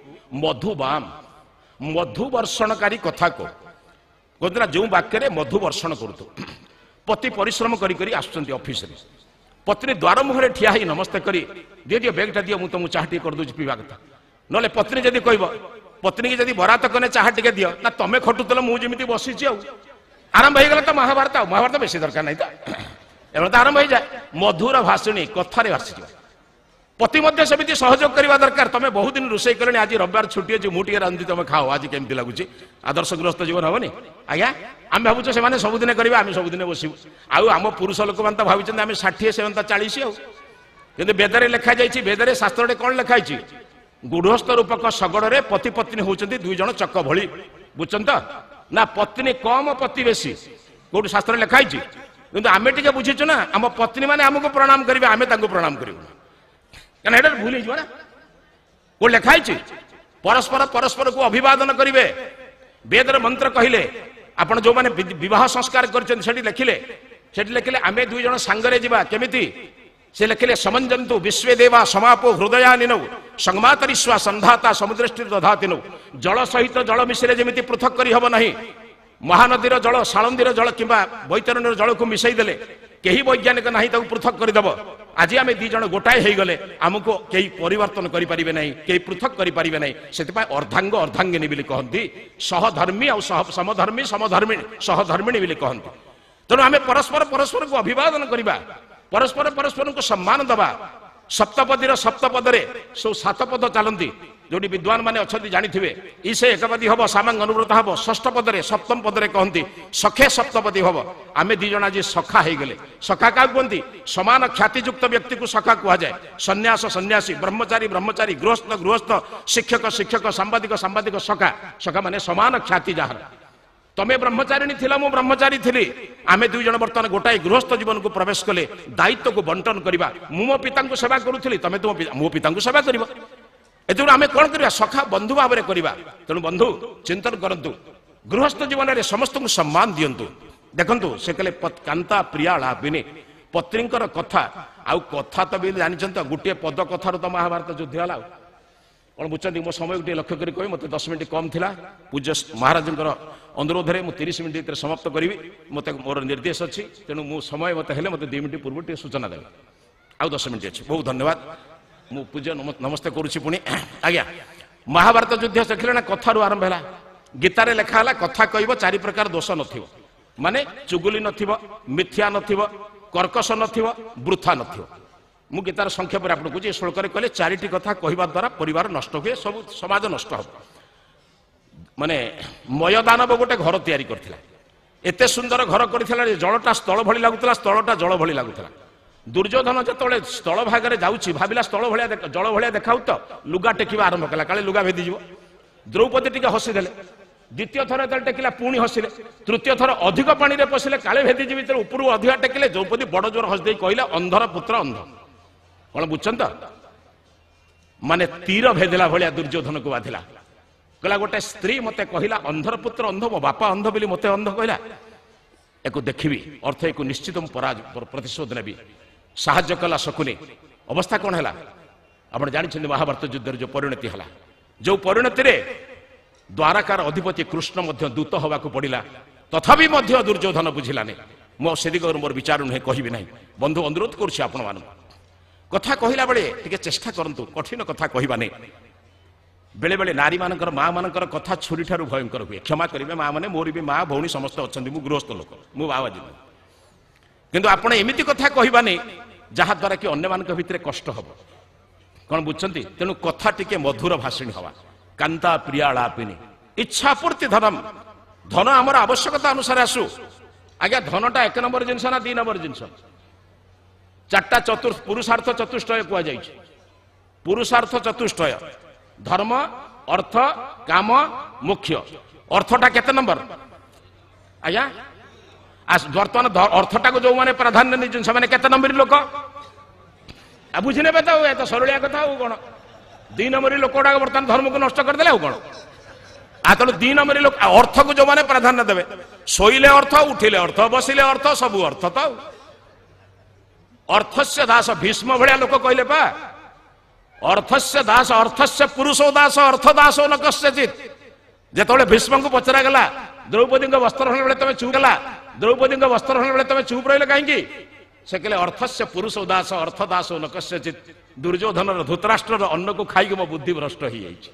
ମଧୁବାମ, ମଧୁ ବର୍ଷଣକାରୀ କଥା କହ। କହୁଥିଲା ଯେଉଁ ବାକ୍ୟରେ ମଧୁ ବର୍ଷଣ କରୁଥିବ। ପତି ପରିଶ୍ରମ କରି କରି ଆସୁଛନ୍ତି ଅଫିସରେ, ପତ୍ନୀ ଦ୍ୱାର ମୁହଁରେ ଠିଆ ହେଇ ନମସ୍ତେ କରି, ଦିଅ ଦିଅ ବେଗଟା ଦିଅ, ମୁଁ ତମକୁ ଚାହା ଟିକେ କରିଦେଉଛି ପିଇବା କଥା। ନହେଲେ ପତ୍ନୀ ଯଦି କହିବ, ପତ୍ନୀକି ଯଦି ବରାତ କଲେ ଚାହା ଟିକେ ଦିଅ, ନା ତମେ ଖଟୁଥିଲ ମୁଁ ଯେମିତି ବସିଛି, ଆଉ ଆରମ୍ଭ ହେଇଗଲା ତ ମହାଭାରତ। ଆଉ ମହାଭାରତ ବେଶୀ ଦରକାର ନାହିଁ ତ, ଏବେ ତ ଆରମ୍ଭ ହେଇଯାଏ। ମଧୁର ଭାଷିଣୀ କଥାରେ ଭାସିଯିବ। ପତି ମଧ୍ୟ ସେମିତି ସହଯୋଗ କରିବା ଦରକାର। ତମେ ବହୁତ ଦିନ ରୋଷେଇ କଲେଣି, ଆଜି ରବିବାର ଛୁଟି ଅଛି, ମୁଁ ଟିକେ ରାନ୍ଧି ତମେ ଖାଅ, ଆଜି କେମିତି ଲାଗୁଛି? ଆଦର୍ଶ ଗୃହସ୍ଥ ଜୀବନ ହବନି ଆଜ୍ଞା? ଆମେ ଭାବୁଛୁ ସେମାନେ ସବୁଦିନ କରିବେ, ଆମେ ସବୁଦିନ ବସିବୁ। ଆଉ ଆମ ପୁରୁଷ ଲୋକମାନେ ତ ଭାବିଛନ୍ତି ଆମେ 60, ସେମାନେ ତ 40। ଆଉ କିନ୍ତୁ ବେଦରେ ଲେଖାଯାଇଛି, ବେଦରେ ଶାସ୍ତ୍ରରେ କଣ ଲେଖା ହେଇଛି? ଗୃହସ୍ଥ ରୂପକ ଶଗଡ଼ରେ ପତି ପତ୍ନୀ ହଉଛନ୍ତି 2 ଜଣ ଚକ ଭଳି। ବୁଝୁଛନ୍ତି ତ ନା? ପତ୍ନୀ କମ ପତି ବେଶୀ, କୋଉଠି ଶାସ୍ତ୍ରରେ ଲେଖା ହେଇଛି? କିନ୍ତୁ ଆମେ ଟିକେ ବୁଝିଛୁ ନା, ଆମ ପତ୍ନୀ ମାନେ ଆମକୁ ପ୍ରଣାମ କରିବେ, ଆମେ ତାଙ୍କୁ ପ୍ରଣାମ କରିବୁ, କାରଣ ଏଇଟା ଭୁଲ ହେଇଯିବ ନା। କୋଉଠି ଲେଖା ହେଇଛି ପରସ୍ପର ପରସ୍ପରକୁ ଅଭିବାଦନ କରିବେ? ବେଦର ମନ୍ତ୍ର କହିଲେ, ଆପଣ ଯୋଉମାନେ ବିବାହ ସଂସ୍କାର କରିଛନ୍ତି ସେଠି ଲେଖିଲେ, ସେଠି ଲେଖିଲେ ଆମେ 2 ଜଣ ସାଙ୍ଗରେ ଯିବା। କେମିତି? ସେ ଲେଖିଲେ ସମଞ୍ଜନ୍ତୁ ବିଶ୍ୱେ ଦେବା ସମାପୋ ହୃଦୟା ନିନଉ ସଂମାତରିସ୍ୱା ସନ୍ଧାତା ସମୁଦ୍ରଷ୍ଟି ଦଧାତିନୁ। ଜଳ ସହିତ ଜଳ ମିଶିଲେ ଯେମିତି ପୃଥକ କରି ହେବ ନାହିଁ, ମହାନଦୀର ଜଳ, ସାଳନ୍ଦୀର ଜଳ କିମ୍ବା ବୈତରଣୀର ଜଳକୁ ମିଶାଇ ଦେଲେ କେହି ବୈଜ୍ଞାନିକ ନାହିଁ ତାକୁ ପୃଥକ କରିଦେବ। ଆଜି ଆମେ ଦି ଜଣ ଗୋଟାଏ ହେଇଗଲେ ଆମକୁ କେହି ପରିବର୍ତ୍ତନ କରିପାରିବେ ନାହିଁ, କେହି ପୃଥକ କରିପାରିବେ ନାହିଁ। ସେଥିପାଇଁ ଅର୍ଦ୍ଧାଙ୍ଗ ଅର୍ଦ୍ଧାଙ୍ଗିନୀ ବୋଲି କହନ୍ତି, ସହଧର୍ମୀ ଆଉ ସହ ସମଧର୍ମୀ, ସମଧର୍ମିଣୀ, ସହଧର୍ମିଣୀ ବୋଲି କହନ୍ତି। ତେଣୁ ଆମେ ପରସ୍ପର ପରସ୍ପରକୁ ଅଭିବାଦନ କରିବା, ପରସ୍ପର ପରସ୍ପରଙ୍କୁ ସମ୍ମାନ ଦେବା। ସପ୍ତପଦୀର ସପ୍ତପଦରେ ସବୁ ସାତ ପଦ ଚାଲନ୍ତି, ଯୋଉଠି ବିଦ୍ୱାନ ମାନେ ଅଛନ୍ତି ଜାଣିଥିବେ। ଈଶେ ଏକପଦୀ ହବ, ସାମାଙ୍ଗ ଅନୁବ୍ରତ ହବ। ଷଷ୍ଠ ପଦରେ, ସପ୍ତମ ପଦରେ କହନ୍ତି ସଖେ ସପ୍ତପଦୀ ହବ। ଆମେ ଦି ଜଣ ଆଜି ସଖା ହେଇଗଲେ। ସଖା କାହାକୁ କୁହନ୍ତି? ସମାନ ଖ୍ୟାତିଯୁକ୍ତ ବ୍ୟକ୍ତିକୁ ସଖା କୁହାଯାଏ। ସନ୍ନ୍ୟାସ ସନ୍ନ୍ୟାସୀ, ବ୍ରହ୍ମଚାରୀ ବ୍ରହ୍ମଚାରୀ, ଗୃହସ୍ଥ ଗୃହସ୍ଥ, ଶିକ୍ଷକ ଶିକ୍ଷକ, ସାମ୍ବାଦିକ ସାମ୍ବାଦିକ, ସଖା। ସଖା ମାନେ ସମାନ ଖ୍ୟାତି ଯାହାର। ତମେ ବ୍ରହ୍ମଚାରିଣୀ ଥିଲ, ମୁଁ ବ୍ରହ୍ମଚାରୀ ଥିଲି, ଆମେ ଦୁଇ ଜଣ ବର୍ତ୍ତମାନ ଗୋଟାଏ ଗୃହସ୍ଥ ଜୀବନକୁ ପ୍ରବେଶ କଲେ। ଦାୟିତ୍ୱକୁ ବଣ୍ଟନ କରିବା। ମୁଁ ମୋ ପିତାଙ୍କୁ ସେବା କରୁଥିଲି, ତମେ ତୁମ ମୋ ପିତାଙ୍କୁ ସେବା କରିବ। ଏଥିରୁ ଆମେ କ'ଣ କରିବା? ସଖା ବନ୍ଧୁ ଭାବରେ କରିବା। ତେଣୁ ବନ୍ଧୁ ଚିନ୍ତନ କରନ୍ତୁ, ଗୃହସ୍ଥ ଜୀବନରେ ସମସ୍ତଙ୍କୁ ସମ୍ମାନ ଦିଅନ୍ତୁ। ଦେଖନ୍ତୁ, ସେ କହିଲେ କାନ୍ତା ପ୍ରିୟା ଲାଭିନି, ପତ୍ନୀଙ୍କର କଥା। ଆଉ କଥା ତ ବି ଜାଣିଛନ୍ତି ତ, ଗୋଟିଏ ପଦ କଥାରୁ ତ ମହାଭାରତ ଯୁଦ୍ଧ ହେଲା। ଆଉ କ'ଣ ବୁଝୁଛନ୍ତି? ମୋ ସମୟକୁ ଟିକେ ଲକ୍ଷ୍ୟ କରି କହିବି, ମୋତେ 10 ମିନିଟ୍ କମ୍ ଥିଲା। ପୂଜ୍ୟ ମହାରାଜଙ୍କର ଅନୁରୋଧରେ ମୁଁ 30 ମିନିଟ୍ ଭିତରେ ସମାପ୍ତ କରିବି। ମୋତେ ମୋର ନିର୍ଦ୍ଦେଶ ଅଛି, ତେଣୁ ମୁଁ ସମୟ ମୋତେ ହେଲେ ମୋତେ 2 ମିନିଟ୍ ପୂର୍ବରୁ ଟିକେ ସୂଚନା ଦେବେ। ଆଉ 10 ମିନିଟ୍ ଅଛି। ବହୁତ ଧନ୍ୟବାଦ। ମୁଁ ପୂଜ୍ୟ ନମସ୍ତେ କରୁଛି ପୁଣି ଆଜ୍ଞା। ମହାଭାରତ ଯୁଦ୍ଧ ଦେଖିଲେ ନା, କଥାରୁ ଆରମ୍ଭ ହେଲା। ଗୀତାରେ ଲେଖା ହେଲା କଥା କହିବ ଚାରି ପ୍ରକାର ଦୋଷ ନଥିବ, ମାନେ ଚୁଗୁଲି ନଥିବ, ମିଥ୍ୟା ନଥିବ, କର୍କଶ ନଥିବ, ବୃଥା ନଥିବ। ମୁଁ ଗୀତାର ସଂକ୍ଷେପରେ ଆପଣଙ୍କୁ କହୁଛି, ଏ ଶ୍ଳୋକରେ କହିଲେ ଚାରିଟି କଥା କହିବା ଦ୍ୱାରା ପରିବାର ନଷ୍ଟ ହୁଏ, ସବୁ ସମାଜ ନଷ୍ଟ ହେବ। ମାନେ ମୟଦାନବ ଗୋଟେ ଘର ତିଆରି କରିଥିଲା, ଏତେ ସୁନ୍ଦର ଘର କରିଥିଲା ଯେ ଜଳଟା ସ୍ଥଳ ଭଳି ଲାଗୁଥିଲା, ସ୍ଥଳଟା ଜଳ ଭଳି ଲାଗୁଥିଲା। ଦୁର୍ଯ୍ୟୋଧନ ଯେତେବେଳେ ସ୍ଥଳ ଭାଗରେ ଯାଉଛି, ଭାବିଲା ସ୍ଥଳ ଭଳିଆ ଜଳ ଭଳିଆ ଦେଖାଉ ତ, ଲୁଗା ଟେକିବା ଆରମ୍ଭ କଲା, କାଳେ ଲୁଗା ଭେଦିଯିବ। ଦ୍ରୌପଦୀ ଟିକେ ହସିଦେଲେ। ଦ୍ୱିତୀୟ ଥର ଯେତେବେଳେ ଟେକିଲା ପୁଣି ହସିଲେ। ତୃତୀୟ ଥର ଅଧିକ ପାଣିରେ ପଶିଲେ, କାଳେ ଭେଦିଯିବି, ଯେତେବେଳେ ଉପରୁ ଅଧିକା ଟେକିଲେ, ଦ୍ରୌପଦୀ ବଡ ଜୋର ହସି ଦେଇ କହିଲେ ଅନ୍ଧର ପୁତ୍ର ଅନ୍ଧ। କ'ଣ ବୁଝୁଛନ୍ତି ତ? ମାନେ ତୀର ଭେଦିଲା ଭଳିଆ ଦୁର୍ଯ୍ୟୋଧନକୁ ବାଧିଲା। କହିଲା ଗୋଟେ ସ୍ତ୍ରୀ ମତେ କହିଲା ଅନ୍ଧର ପୁତ୍ର ଅନ୍ଧ, ମୋ ବାପା ଅନ୍ଧ ବୋଲି ମତେ ଅନ୍ଧ କହିଲା, ଏକୁ ଦେଖିବି, ଅର୍ଥ ଏକୁ ନିଶ୍ଚିତ ମୁଁ ପ୍ରତିଶୋଧ ନେବି। ସାହାଯ୍ୟ କଲା ଶକୁନି। ଅବସ୍ଥା କ'ଣ ହେଲା ଆପଣ ଜାଣିଛନ୍ତି। ମହାଭାରତ ଯୁଦ୍ଧରେ ଯୋଉ ପରିଣତି ହେଲା, ଯୋଉ ପରିଣତିରେ ଦ୍ୱାରକାର ଅଧିପତି କୃଷ୍ଣ ମଧ୍ୟ ଦୂତ ହେବାକୁ ପଡ଼ିଲା, ତଥାପି ମଧ୍ୟ ଦୁର୍ଯ୍ୟୋଧନ ବୁଝିଲାନି। ମୁଁ ସେ ଦିଗରୁ ମୋର ବିଚାର ନୁହେଁ, କହିବି ନାହିଁ। ବନ୍ଧୁ, ଅନୁରୋଧ କରୁଛି ଆପଣମାନଙ୍କୁ, କଥା କହିଲା ବେଳେ ଟିକେ ଚେଷ୍ଟା କରନ୍ତୁ କଠିନ କଥା କହିବାନି। ବେଳେବେଳେ ନାରୀମାନଙ୍କର, ମା ମାନଙ୍କର କଥା ଛୁରୀଠାରୁ ଭୟଙ୍କର ହୁଏ। କ୍ଷମା କରିବେ ମା ମାନେ, ମୋର ବି ମା ଭଉଣୀ ସମସ୍ତେ ଅଛନ୍ତି, ମୁଁ ଗୃହସ୍ଥ ଲୋକ, ମୁଁ ବାବାଜୀ ନୁହେଁ। କିନ୍ତୁ ଆପଣ ଏମିତି କଥା କହିବାନି ଯାହାଦ୍ୱାରା କି ଅନ୍ୟମାନଙ୍କ ଭିତରେ କଷ୍ଟ ହବ। କ'ଣ ବୁଝୁଛନ୍ତି? ତେଣୁ କଥା ଟିକେ ମଧୁର ଭାଷିଣୀ ହବା। କାନ୍ତା ପ୍ରିୟାଳାପିନି ଇଚ୍ଛା ପୂର୍ତ୍ତି ଧନମ। ଧନ ଆମର ଆବଶ୍ୟକତା ଅନୁସାରେ ଆସୁ। ଆଜ୍ଞା, ଧନଟା 1 ନମ୍ବର ଜିନିଷ ନା 2 ନମ୍ବର ଜିନିଷ? ଚାରିଟା ଚତୁର୍ ପୁରୁଷାର୍ଥ ଚତୁଷ୍ଟୟ କୁହାଯାଇଛି। ପୁରୁଷାର୍ଥ ଚତୁଷ୍ଟୟ, ଧର୍ମ, ଅର୍ଥ, କାମ, ମୋକ୍ଷ। ଅର୍ଥଟା କେତେ ନମ୍ବର ଆଜ୍ଞା? ବର୍ତ୍ତମାନ ଅର୍ଥଟାକୁ ଯୋଉମାନେ ପ୍ରାଧାନ୍ୟ ନେଇଛନ୍ତି ସେମାନେ କେତେ ନମ୍ବରୀ ଲୋକ ଆଉ ବୁଝିନେବେ ତ। ଏ ତ ସରଳିଆ କଥା। ଆଉ କ'ଣ, 2 ନମ୍ବରୀ ଲୋକ ଗୁଡାକ ବର୍ତ୍ତମାନ ଧର୍ମକୁ ନଷ୍ଟ କରିଦେଲେ। ଆଉ କ'ଣ? ଆଉ ତେଣୁ 2 ନମ୍ବରୀ ଲୋକ ଅର୍ଥକୁ ଯୋଉମାନେ ପ୍ରାଧାନ୍ୟ ଦେବେ, ଶୋଇଲେ ଅର୍ଥ, ଉଠିଲେ ଅର୍ଥ, ବସିଲେ ଅର୍ଥ, ସବୁ ଅର୍ଥ ତ। ଆଉ ଅର୍ଥସ୍ୟ ଦାସ, ଭୀଷ୍ମ ଭଳିଆ ଲୋକ କହିଲେ ପା ଅର୍ଥସ୍ୟ ଦାସ, ଅର୍ଥସ୍ୟ ପୁରୁଷ ଦାସ, ଅର୍ଥ ଦାସ ନ କସ୍ୟଚିତ। ଯେତେବେଳେ ଭୀଷ୍ମଙ୍କୁ ପଚରାଗଲା ଦ୍ରୌପଦୀଙ୍କ ବସ୍ତ୍ର ହେଲା ବେଳେ ତମେ ଚୁପ୍ ଗଲା, ଦ୍ରୌପଦୀଙ୍କ ବସ୍ତ୍ର ହେଲା ବେଳେ ତମେ ଚୁପ୍ ରହିଲେ କାହିଁକି? ସେ କହିଲେ ଅର୍ଥସ୍ୟ ପୁରୁଷ ଦାସ, ଅର୍ଥ ଦାସ ନ କସ୍ୟଚିତ। ଦୁର୍ଯ୍ୟୋଧନର ଧୃତରାଷ୍ଟ୍ରର ଅନ୍ନକୁ ଖାଇକି ମୋ ବୁଦ୍ଧି ଭ୍ରଷ୍ଟ ହେଇଯାଇଛି।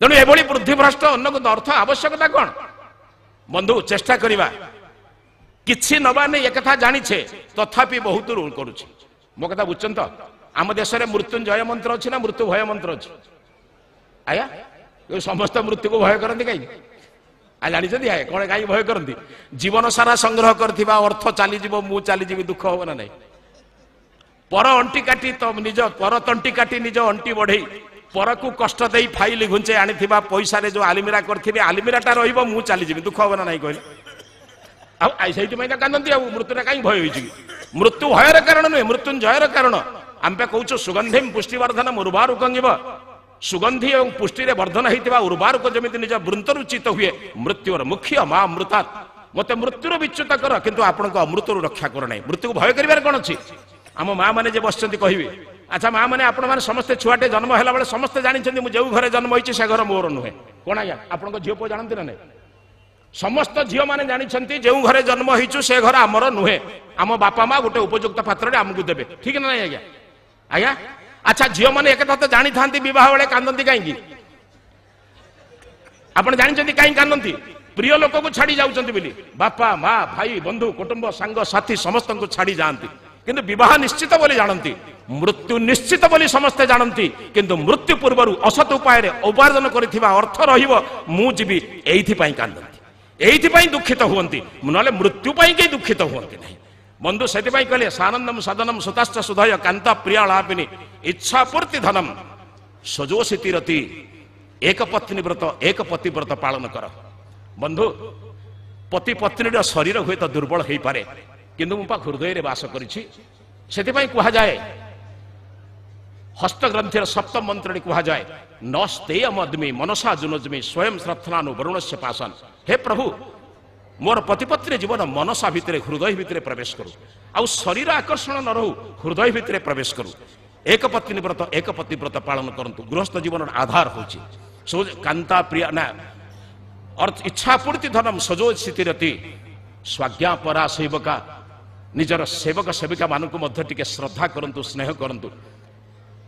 ତେଣୁ ଏଭଳି ବୁଦ୍ଧି ଭ୍ରଷ୍ଟ ଅନ୍ନକୁ ଅର୍ଥ ଆବଶ୍ୟକତା କ'ଣ? ବନ୍ଧୁ, ଚେଷ୍ଟା କରିବା କିଛି ନବାନି। ଏକଥା ଜାଣିଛେ, ତଥାପି ବହୁତ ରୁଲ କରୁଛି। ମୋ କଥା ବୁଝୁଛନ୍ତି ତ? ଆମ ଦେଶରେ ମୃତ୍ୟୁଞ୍ଜୟ ମନ୍ତ୍ର ଅଛି ନା ମୃତ୍ୟୁ ଭୟ ମନ୍ତ୍ର ଅଛି? ଆଜ୍ଞା, ସମସ୍ତେ ମୃତ୍ୟୁକୁ ଭୟ କରନ୍ତି କାହିଁକି? ଆ ଜାଣିଛନ୍ତି ଆଜ୍ଞା କ'ଣ କାହିଁକି ଭୟ କରନ୍ତି? ଜୀବନ ସାରା ସଂଗ୍ରହ କରିଥିବା ଅର୍ଥ ଚାଲିଯିବ, ମୁଁ ଚାଲିଯିବି, ଦୁଃଖ ହବ ନା ନାହିଁ? ପର ଅଣ୍ଟି କାଟି ତ ନିଜ ପର ତଣ୍ଟି କାଟି ନିଜ ଅଣ୍ଟି ବଢେଇ, ପରକୁ କଷ୍ଟ ଦେଇ ଫାଇଲ ଘୁଞ୍ଚେଇ ଆଣିଥିବା ପଇସାରେ ଯୋଉ ଆଲମିରା କରିଥିବେ, ଆଲମିରାଟା ରହିବ, ମୁଁ ଚାଲିଯିବି, ଦୁଃଖ ହବ ନା ନାହିଁ କହିଲେ? ଆଉ ସେଇଥିପାଇଁ ତ କାନ୍ଦନ୍ତି। ଆଉ ମୃତ୍ୟୁଟା କାହିଁକି ଭୟ ହେଇଛି କି? ମୃତ୍ୟୁ ଭୟର କାରଣ ନୁହେଁ, ମୃତ୍ୟୁଞ୍ଜୟର କାରଣ। ଆମେ କହୁଛୁ ସୁଗନ୍ଧିମ ପୁଷ୍ଟିବର୍ଦ୍ଧନ ଉର୍ବାରୁକଙ୍ଗିବ। ସୁଗନ୍ଧି ଏବଂ ପୁଷ୍ଟିରେ ବର୍ଦ୍ଧନ ହେଇଥିବା ଉର୍ବାରୁକ ଯେମିତି ନିଜ ବୃନ୍ତରୁ ଚିତ ହୁଏ, ମୃତ୍ୟୁର ମୁଖ୍ୟ ମା ଅମୃତା, ମତେ ମୃତ୍ୟୁର ବିଚ୍ୟୁତ କର, କିନ୍ତୁ ଆପଣଙ୍କ ଅମୃତରୁ ରକ୍ଷା କର ନାହିଁ। ମୃତ୍ୟୁକୁ ଭୟ କରିବାର କ'ଣ ଅଛି? ଆମ ମା ମାନେ ଯେ ବସିଛନ୍ତି କହିବେ, ଆଚ୍ଛା ମା ମାନେ, ଆପଣମାନେ ସମସ୍ତେ ଛୁଆଟେ ଜନ୍ମ ହେଲା ବେଳେ ସମସ୍ତେ ଜାଣିଛନ୍ତି ମୁଁ ଯେଉଁ ଘରେ ଜନ୍ମ ହେଇଛି ସେ ଘର ମୋର ନୁହେଁ। କ'ଣ ଆଜ୍ଞା, ଆପଣଙ୍କ ଝିଅ ପୁଅ ଜାଣନ୍ତି ନା ନାଇଁ? ସମସ୍ତ ଝିଅମାନେ ଜାଣିଛନ୍ତି ଯେଉଁ ଘରେ ଜନ୍ମ ହେଇଛୁ ସେ ଘର ଆମର ନୁହେଁ, ଆମ ବାପା ମା ଗୋଟେ ଉପଯୁକ୍ତ ପାତ୍ରରେ ଆମକୁ ଦେବେ, ଠିକ ନା ନାଇଁ ଆଜ୍ଞା? ଆଜ୍ଞା ଆଚ୍ଛା, ଝିଅମାନେ ଏକଥା ତ ଜାଣିଥାନ୍ତି, ବିବାହ ବେଳେ କାନ୍ଦନ୍ତି କାହିଁକି? ଆପଣ ଜାଣିଛନ୍ତି କାହିଁକି କାନ୍ଦନ୍ତି? ପ୍ରିୟ ଲୋକକୁ ଛାଡ଼ି ଯାଉଛନ୍ତି ବୋଲି। ବାପା ମା, ଭାଇ ବନ୍ଧୁ, କୁଟୁମ୍ବ, ସାଙ୍ଗ ସାଥୀ ସମସ୍ତଙ୍କୁ ଛାଡ଼ି ଯାଆନ୍ତି, କିନ୍ତୁ ବିବାହ ନିଶ୍ଚିତ ବୋଲି ଜାଣନ୍ତି, ମୃତ୍ୟୁ ନିଶ୍ଚିତ ବୋଲି ସମସ୍ତେ ଜାଣନ୍ତି, କିନ୍ତୁ ମୃତ୍ୟୁ ପୂର୍ବରୁ ଅସତ ଉପାୟରେ ଉପାର୍ଜନ କରିଥିବା ଅର୍ଥ ରହିବ, ମୁଁ ଯିବି, ଏଇଥିପାଇଁ କାନ୍ଦନ୍ତି, ଏଇଥିପାଇଁ ଦୁଃଖିତ ହୁଅନ୍ତି, ନହେଲେ ମୃତ୍ୟୁ ପାଇଁ କେହି ଦୁଃଖିତ ହୁଅନ୍ତି ନାହିଁ। ବନ୍ଧୁ, ସେଥିପାଇଁ କହିଲେ ସାନନ୍ଦମ ସଦନମ ସୁତାଶ୍ଚ ସୁଧୟ କାନ୍ତ ପ୍ରିୟାଳାପିନି ଇଚ୍ଛା ପୂର୍ତ୍ତି ଧନମ ସଜୋଷିତି ରତି। ଏକ ପତ୍ନୀ ବ୍ରତ, ଏକ ପତିବ୍ରତ ପାଳନ କର। ବନ୍ଧୁ, ପତି ପତ୍ନୀର ଶରୀର ହୁଏତ ଦୁର୍ବଳ ହେଇପାରେ, କିନ୍ତୁ ମୁଁ ପା ହୃଦୟରେ ବାସ କରିଛି। ସେଥିପାଇଁ କୁହାଯାଏ ହସ୍ତଗ୍ରନ୍ଥିର ସପ୍ତମ ମନ୍ତ୍ରଟି କୁହାଯାଏ, ନ ସ୍ତେୟମ ଅଦ୍ମି ମନସା ଜୁନଜମି ସ୍ୱୟଂ ଶ୍ରତ୍ନାନୁ ବରୁଣସ୍ୟ ପାସନ। ହେ ପ୍ରଭୁ, ମୋର ପତିପତ୍ନୀ ଜୀବନ ମନସା ଭିତରେ, ହୃଦୟ ଭିତରେ ପ୍ରବେଶ କରୁ, ଆଉ ଶରୀର ଆକର୍ଷଣ ନ ରହୁ, ହୃଦୟ ଭିତରେ ପ୍ରବେଶ କରୁ। ଏକ ପତ୍ନୀ ବ୍ରତ, ଏକ ପତିବ୍ରତ ପାଳନ କରନ୍ତୁ। ଗୃହସ୍ଥ ଜୀବନର ଆଧାର ହେଉଛି କାନ୍ତା ପ୍ରିୟ ନା ଅର୍ଥ ଇଚ୍ଛା ପୂର୍ତ୍ତି ଧନମ ସଜୋ ସ୍ଥିତିରତି ସ୍ୱାଜ୍ଞା ପରା ସେବକା। ନିଜର ସେବକ ସେବିକା ମାନଙ୍କୁ ମଧ୍ୟ ଟିକେ ଶ୍ରଦ୍ଧା କରନ୍ତୁ, ସ୍ନେହ କରନ୍ତୁ।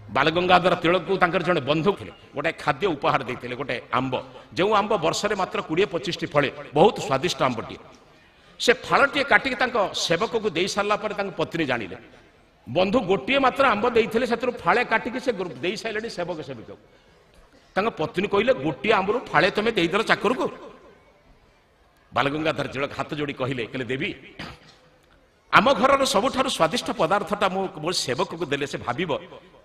ବାଲଗଙ୍ଗାଧର ତିଳକକୁ ତାଙ୍କର ଜଣେ ବନ୍ଧୁ ଥିଲେ, ଗୋଟେ ଖାଦ୍ୟ ଉପହାର ଦେଇଥିଲେ, ଗୋଟେ ଆମ୍ବ, ଯେଉଁ ଆମ୍ବ ବର୍ଷରେ ମାତ୍ର 20 25ଟି ଫଳେ, ବହୁତ ସ୍ୱାଦିଷ୍ଟ ଆମ୍ବଟିଏ। ସେ ଫଳଟିଏ କାଟିକି ତାଙ୍କ ସେବକକୁ ଦେଇ ସାରିଲା ପରେ ତାଙ୍କ ପତ୍ନୀ ଜାଣିଲେ, ବନ୍ଧୁ ଗୋଟିଏ ମାତ୍ର ଆମ୍ବ ଦେଇଥିଲେ, ସେଥିରୁ ଫାଳେ କାଟିକି ସେ ଦେଇ ସାରିଲେଣି ସେବକ ସେବିକାକୁ। ତାଙ୍କ ପତ୍ନୀ କହିଲେ, ଗୋଟିଏ ଆମ୍ବରୁ ଫାଳେ ତମେ ଦେଇଦେଲ ଚାକରକୁ? ବାଲଗଙ୍ଗାଧର ତିଳକ ହାତ ଯୋଡ଼ି କହିଲେ, କହିଲେ ଦେବୀ, ଆମ ଘରର ସବୁଠାରୁ ସ୍ୱାଦିଷ୍ଟ ପଦାର୍ଥଟା ମୁଁ ମୋ ସେବକକୁ ଦେଲେ ସେ ଭାବିବ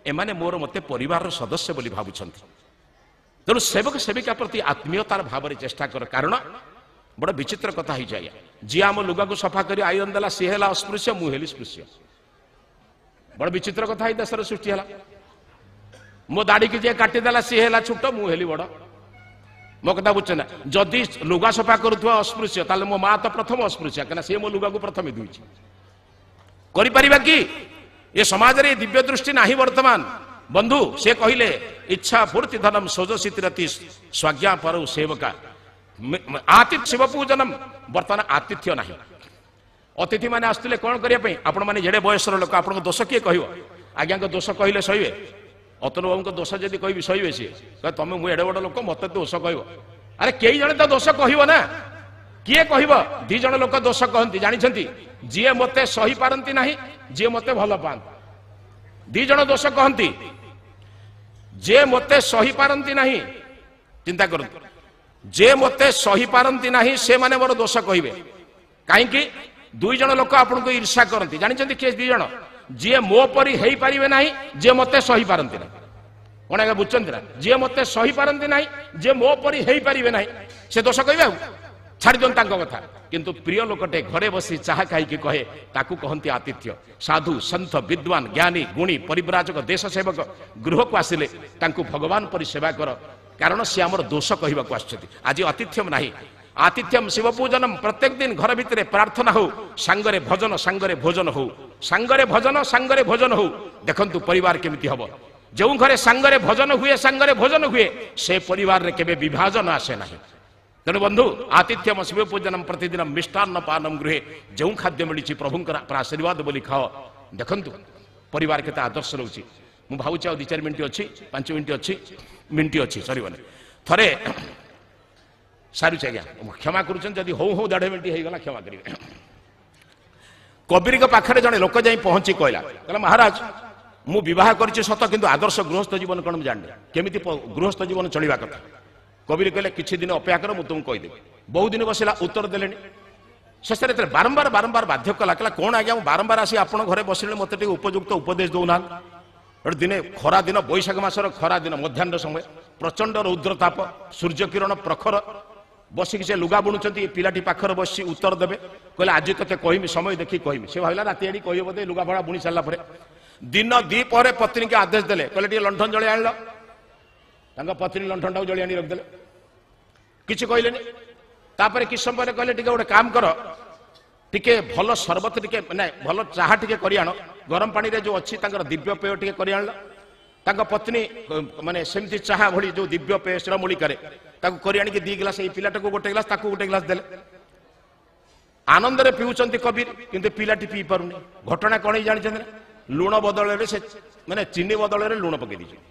ଏମାନେ ମୋର ମୋତେ ପରିବାରର ସଦସ୍ୟ ବୋଲି ଭାବୁଛନ୍ତି। ତେଣୁ ସେବକ ସେବିକା ପ୍ରତି ଆତ୍ମୀୟତାର ଭାବରେ ଚେଷ୍ଟା କର। କାରଣ ବଡ଼ ବିଚିତ୍ର କଥା ହେଇଯାଏ, ଯିଏ ଆମ ଲୁଗାକୁ ସଫା କରି ଆଇରନ୍ ଦେଲା ସିଏ ହେଲା ଅସ୍ପୃଶ୍ୟ, ମୁଁ ହେଲି ସ୍ପୃଶ୍ୟ। ବଡ଼ ବିଚିତ୍ର କଥା ହେଇ ଦେଶରେ ସୃଷ୍ଟି ହେଲା। ମୋ ଦାଢ଼ିକି ଯିଏ କାଟିଦେଲା ସିଏ ହେଲା ଛୋଟ, ମୁଁ ହେଲି ବଡ଼। ମୋ କଥା ବୁଝୁଛ ନା? ଯଦି ଲୁଗା ସଫା କରୁଥିବା ଅସ୍ପୃଶ୍ୟ, ତାହେଲେ ମୋ ମା ତ ପ୍ରଥମ ଅସ୍ପୃଶ୍ୟ, କାହିଁକିନା ସିଏ ମୋ ଲୁଗାକୁ ପ୍ରଥମେ ଧୋଇଛି। କରିପାରିବା କି? ଏ ସମାଜରେ ଏ ଦିବ୍ୟ ଦୃଷ୍ଟି ନାହିଁ ବର୍ତ୍ତମାନ। ବନ୍ଧୁ, ସେ କହିଲେ ଇଚ୍ଛା ପୂର୍ତ୍ତି ଧନମ ସୋଜସିତିରତି ସ୍ୱାଜ୍ଞା ପରଉ ସେବକା ଆତିଥ୍ୟ ଶିବ ପୂଜନମ। ବର୍ତ୍ତମାନ ଆତିଥ୍ୟ ନାହିଁ। ଅତିଥି ମାନେ ଆସୁଥିଲେ କ'ଣ କରିବା ପାଇଁ? ଆପଣମାନେ ଯେଡ଼େ ବୟସର ଲୋକ, ଆପଣଙ୍କ ଦୋଷ କିଏ କହିବ? ଆଜ୍ଞାଙ୍କ ଦୋଷ କହିଲେ ସହିବେ? ଅତନୁ ବାବୁଙ୍କ ଦୋଷ ଯଦି କହିବି ସହିବେ? ସିଏ ତମେ, ମୁଁ ଏଡ଼େ ବଡ଼ ଲୋକ, ମତେ ଦୋଷ କହିବ? ଆରେ କେହି ଜଣେ ତ ଦୋଷ କହିବ ନା, କିଏ କହିବ? ଦି ଜଣ ଲୋକ ଦୋଷ କହନ୍ତି, ଜାଣିଛନ୍ତି? ଯିଏ ମତେ ସହିପାରନ୍ତି ନାହିଁ, ଯିଏ ମତେ ଭଲ ପାଆନ୍ତି। ଦି ଜଣ ଦୋଷ କହନ୍ତି। ଯେ ମତେ ସହିପାରନ୍ତି ନାହିଁ, ଚିନ୍ତା କରନ୍ତୁ, ଯେ ମତେ ସହିପାରନ୍ତି ନାହିଁ ସେମାନେ ମୋର ଦୋଷ କହିବେ। କାହିଁକି? ଦୁଇ ଜଣ ଲୋକ ଆପଣଙ୍କୁ ଈର୍ଷା କରନ୍ତି, ଜାଣିଛନ୍ତି କିଏ ଦି ଜଣ? ଯିଏ ମୋ ପରି ହେଇପାରିବେ ନାହିଁ, ଯିଏ ମତେ ସହିପାରନ୍ତି ନାହିଁ। କଣ ଆଜ୍ଞା, ବୁଝୁଛନ୍ତି ନା? ଯିଏ ମତେ ସହିପାରନ୍ତି ନାହିଁ, ଯିଏ ମୋ ପରି ହେଇପାରିବେ ନାହିଁ, ସେ ଦୋଷ କହିବେ। ଆଉ ଛାଡ଼ି ଦିଅନ୍ତୁ ତାଙ୍କ କଥା। କିନ୍ତୁ ପ୍ରିୟ ଲୋକଟେ ଘରେ ବସି ଚାହା ଖାଇକି କହେ, ତାକୁ କହନ୍ତି ଆତିଥ୍ୟ। ସାଧୁ ସନ୍ଥ ବିଦ୍ୱାନ ଜ୍ଞାନୀ ଗୁଣୀ ପରିବ୍ରାଜକ ଦେଶ ସେବକ ଗୃହକୁ ଆସିଲେ ତାଙ୍କୁ ଭଗବାନ ପରି ସେବା କର, କାରଣ ସେ ଆମର ଦୋଷ କହିବାକୁ ଆସୁଛନ୍ତି। ଆଜି ଆତିଥ୍ୟ ନାହିଁ। ଆତିଥ୍ୟମ ଶିବ ପୂଜନମ। ପ୍ରତ୍ୟେକ ଦିନ ଘର ଭିତରେ ପ୍ରାର୍ଥନା ହଉ, ସାଙ୍ଗରେ ଭଜନ, ସାଙ୍ଗରେ ଭୋଜନ ହଉ, ସାଙ୍ଗରେ ଭଜନ, ସାଙ୍ଗରେ ଭୋଜନ ହଉ। ଦେଖନ୍ତୁ ପରିବାର କେମିତି ହବ। ଯେଉଁ ଘରେ ସାଙ୍ଗରେ ଭଜନ ହୁଏ, ସାଙ୍ଗରେ ଭୋଜନ ହୁଏ, ସେ ପରିବାରରେ କେବେ ବିଭାଜନ ଆସେ ନାହିଁ। ତେଣୁ ବନ୍ଧୁ, ଆତିଥ୍ୟମ ଶିବ ପୂଜନମ, ପ୍ରତିଦିନ ମିଷ୍ଟାନ୍ନ ପାନମ ଗୃହେ। ଯେଉଁ ଖାଦ୍ୟ ମିଳିଛି ପ୍ରଭୁଙ୍କର ଆଶୀର୍ବାଦ ବୋଲି ଖାଅ। ଦେଖନ୍ତୁ ପରିବାର କେତେ ଆଦର୍ଶ ରହୁଛି। ମୁଁ ଭାବୁଛି ଆଉ 2 4 ମିନିଟ୍ ଅଛି, 5 ମିନିଟ୍ ଅଛି, ମିନିଟ୍ ଅଛି, ସରିବନି। ଥରେ ସାରୁଛି ଆଜ୍ଞା, କ୍ଷମା କରୁଛନ୍ତି ଯଦି ହଉ ହଉ ଦେଢ଼ ମିନିଟ୍ ହେଇଗଲା, କ୍ଷମା କରିବେ। କବୀରଙ୍କ ପାଖରେ ଜଣେ ଲୋକ ଯାଇ ପହଞ୍ଚି କହିଲା, କହିଲା ମହାରାଜ, ମୁଁ ବିବାହ କରିଛି ସତ, କିନ୍ତୁ ଆଦର୍ଶ ଗୃହସ୍ଥ ଜୀବନ କ'ଣ ମୁଁ ଜାଣିନି, କେମିତି ଗୃହସ୍ଥ ଜୀବନ ଚଳିବା କଥା। କବୀର କହିଲେ, କିଛି ଦିନ ଅପେକ୍ଷା କର, ମୁଁ ତୁମକୁ କହିଦେବି। ବହୁ ଦିନ ବସିଲା, ଉତ୍ତର ଦେଲେନି। ଶେଷରେ ଯେତେବେଳେ ବାରମ୍ବାର ବାରମ୍ବାର ବାଧ୍ୟ କଲା, କହିଲା କ'ଣ ଆଜ୍ଞା, ମୁଁ ବାରମ୍ବାର ଆସି ଆପଣଙ୍କ ଘରେ ବସିଲେ, ମୋତେ ଟିକେ ଉପଯୁକ୍ତ ଉପଦେଶ ଦେଉନାହାନ୍ତି। ଗୋଟେ ଦିନେ ଖରା ଦିନ, ବୈଶାଖ ମାସର ଖରା ଦିନ, ମଧ୍ୟାହ୍ନ ସମୟ, ପ୍ରଚଣ୍ଡ ରୌଦ୍ରତାପ, ସୂର୍ଯ୍ୟ କିରଣ ପ୍ରଖର। ବସିକି ସେ ଲୁଗା ବୁଣୁଛନ୍ତି, ପିଲାଟି ପାଖରେ ବସି ଉତ୍ତର ଦେବେ। କହିଲେ, ଆଜି ତତେ କହିମି, ସମୟ ଦେଖି କହିମି। ସେ ଭାବିଲା ରାତି ଆଡ଼ି କହିବ ବୋଧେ, ଲୁଗା ଫଡ଼ା ବୁଣି ସାରିଲା ପରେ। ଦିନ ଦ୍ୱିପହରେ ପତ୍ନୀକି ଆଦେଶ ଦେଲେ, କହିଲେ ଟିକେ ଲଣ୍ଠନ ଜଳି ଆଣିଲ। ତାଙ୍କ ପତ୍ନୀ ଲଣ୍ଠନଟାକୁ ଜଳି ଆଣି ରଖିଦେଲେ, କିଛି କହିଲେନି। ତାପରେ କିଛି ସମୟ ପରେ କହିଲେ, ଟିକେ ଗୋଟେ କାମ କର, ଟିକେ ଭଲ ସରବତ ଟିକେ ମାନେ ଭଲ ଚାହା ଟିକେ କରି ଆଣ, ଗରମ ପାଣିରେ ଯୋଉ ଅଛି ତାଙ୍କର ଦିବ୍ୟ ପେୟ ଟିକେ କରି ଆଣିଲ। ତାଙ୍କ ପତ୍ନୀ ମାନେ ସେମିତି ଚାହା ଭଳି ଯୋଉ ଦିବ୍ୟ ପେୟ ଶିରମୂଳିକାରେ ତାକୁ କରି ଆଣିକି 2 ଗ୍ଲାସ, ଏଇ ପିଲାଟାକୁ ଗୋଟେ ଗ୍ଲାସ, ତାକୁ ଗୋଟେ ଗ୍ଲାସ ଦେଲେ। ଆନନ୍ଦରେ ପିଉଛନ୍ତି କବୀର, କିନ୍ତୁ ପିଲାଟି ପିଇ ପାରୁନି। ଘଟଣା କଣ ହେଇ ଜାଣିଛନ୍ତି ନା? ଲୁଣ ବଦଳରେ ସେ ମାନେ ଚିନି ବଦଳରେ ଲୁଣ ପକେଇ ଦେଇଛନ୍ତି।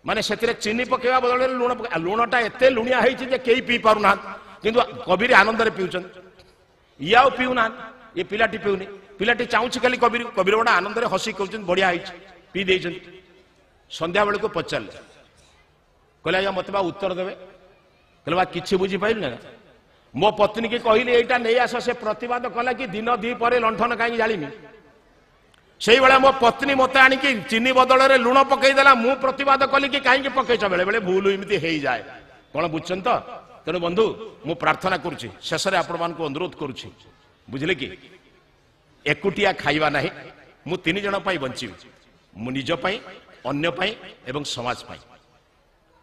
ମାନେ ସେଥିରେ ଚିନି ପକେଇବା ବଦଳରେ ଲୁଣ ପକେଇ, ଲୁଣଟା ଏତେ ଲୁଣିଆ ହେଇଛି ଯେ କେହି ପିଇ ପାରୁନାହାନ୍ତି, କିନ୍ତୁ କବୀର ଆନନ୍ଦରେ ପିଉଛନ୍ତି। ଇଏ ଆଉ ପିଉନାହାନ୍ତି, ଏ ପିଲାଟି ପିଉନି। ପିଲାଟି ଚାହୁଁଛି ଖାଲି କବୀର, କବୀର ବଡ ଆନନ୍ଦରେ ହସି କହୁଛନ୍ତି ବଢିଆ ହେଇଛି, ପିଇ ଦେଇଛନ୍ତି। ସନ୍ଧ୍ୟା ବେଳକୁ ପଚାରିଲେ, କହିଲେ ଆଜ୍ଞା ମତେ ବା ଉତ୍ତର ଦେବେ। କହିଲେ ବା କିଛି ବୁଝିପାରିଲି ନା, ମୋ ପତ୍ନୀ କି କହିଲି ଏଇଟା ନେଇ ଆସ, ସେ ପ୍ରତିବାଦ କଲା କି ଦିନ ଦି ପରେ ଲଣ୍ଠନ କାହିଁକି ଜାଳିମି। ସେଇଭଳିଆ ମୋ ପତ୍ନୀ ମତେ ଆଣିକି ଚିନି ବଦଳରେ ଲୁଣ ପକେଇଦେଲା, ମୁଁ ପ୍ରତିବାଦ କଲି କି କାହିଁକି ପକେଇଛ। ବେଳେ ବେଳେ ଭୁଲ ଏମିତି ହେଇଯାଏ, କଣ ବୁଝୁଛନ୍ତି ତ? ତେଣୁ ବନ୍ଧୁ ମୁଁ ପ୍ରାର୍ଥନା କରୁଛି, ଶେଷରେ ଆପଣମାନଙ୍କୁ ଅନୁରୋଧ କରୁଛି, ବୁଝିଲେ କି, ଏକୁଟିଆ ଖାଇବା ନାହିଁ। ମୁଁ 3 ଜଣ ପାଇଁ ବଞ୍ଚିବି, ମୁଁ ନିଜ ପାଇଁ, ଅନ୍ୟ ପାଇଁ ଏବଂ ସମାଜ ପାଇଁ।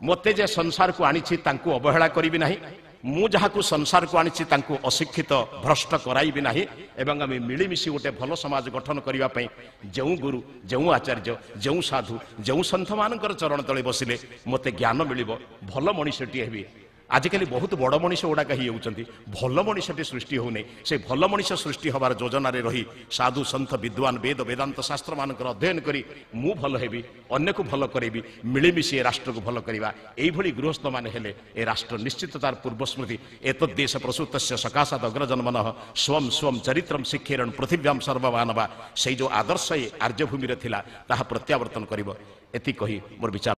ମୋତେ ଯେ ସଂସାରକୁ ଆଣିଛି ତାଙ୍କୁ ଅବହେଳା କରିବି ନାହିଁ, ମୁଁ ଯାହାକୁ ସଂସାରକୁ ଆଣିଛି ତାଙ୍କୁ ଅଶିକ୍ଷିତ ଭ୍ରଷ୍ଟ କରାଇବି ନାହିଁ, ଏବଂ ଆମେ ମିଳିମିଶି ଗୋଟେ ଭଲ ସମାଜ ଗଠନ କରିବା ପାଇଁ ଯେଉଁ ଗୁରୁ, ଯେଉଁ ଆଚାର୍ଯ୍ୟ, ଯେଉଁ ସାଧୁ, ଯେଉଁ ସନ୍ଥମାନଙ୍କର ଚରଣ ତଳେ ବସିଲେ ମୋତେ ଜ୍ଞାନ ମିଳିବ, ଭଲ ମଣିଷଟିଏ ହେବି। ଆଜିକାଲି ବହୁତ ବଡ଼ ମଣିଷ ଗୁଡ଼ାକ ହେଇଯାଉଛନ୍ତି, ଭଲ ମଣିଷଟି ସୃଷ୍ଟି ହେଉନି। ସେ ଭଲ ମଣିଷ ସୃଷ୍ଟି ହେବାର ଯୋଜନାରେ ରହି ସାଧୁ ସନ୍ଥ ବିଦ୍ୱାନ ବେଦ ବେଦାନ୍ତ ଶାସ୍ତ୍ରମାନଙ୍କର ଅଧ୍ୟୟନ କରି ମୁଁ ଭଲ ହେବି, ଅନ୍ୟକୁ ଭଲ କରାଇବି, ମିଳିମିଶି ଏ ରାଷ୍ଟ୍ରକୁ ଭଲ କରିବା। ଏଇଭଳି ଗୃହସ୍ଥମାନେ ହେଲେ ଏ ରାଷ୍ଟ୍ର ନିଶ୍ଚିତ ତାର ପୂର୍ବସ୍ମୃତି। ଏତଦ୍ଦେଶ ପ୍ରସୂତସ୍ୟ ସକାଶାତ ଅଗ୍ରଜନ୍ମନଃ ସ୍ୱಂ ସ୍ୱಂ ଚରିତ୍ରಂ ଶିକ୍ଷେରଣ ପୃଥିବ୍ୟାಂ ସର୍ବମାନବା। ସେଇ ଯେଉଁ ଆଦର୍ଶ ଏ ଆର୍ଯ୍ୟଭୂମିରେ ଥିଲା ତାହା ପ୍ରତ୍ୟାବର୍ତ୍ତନ କରିବ। ଏତିକି କହି ମୋର ବିଚାର।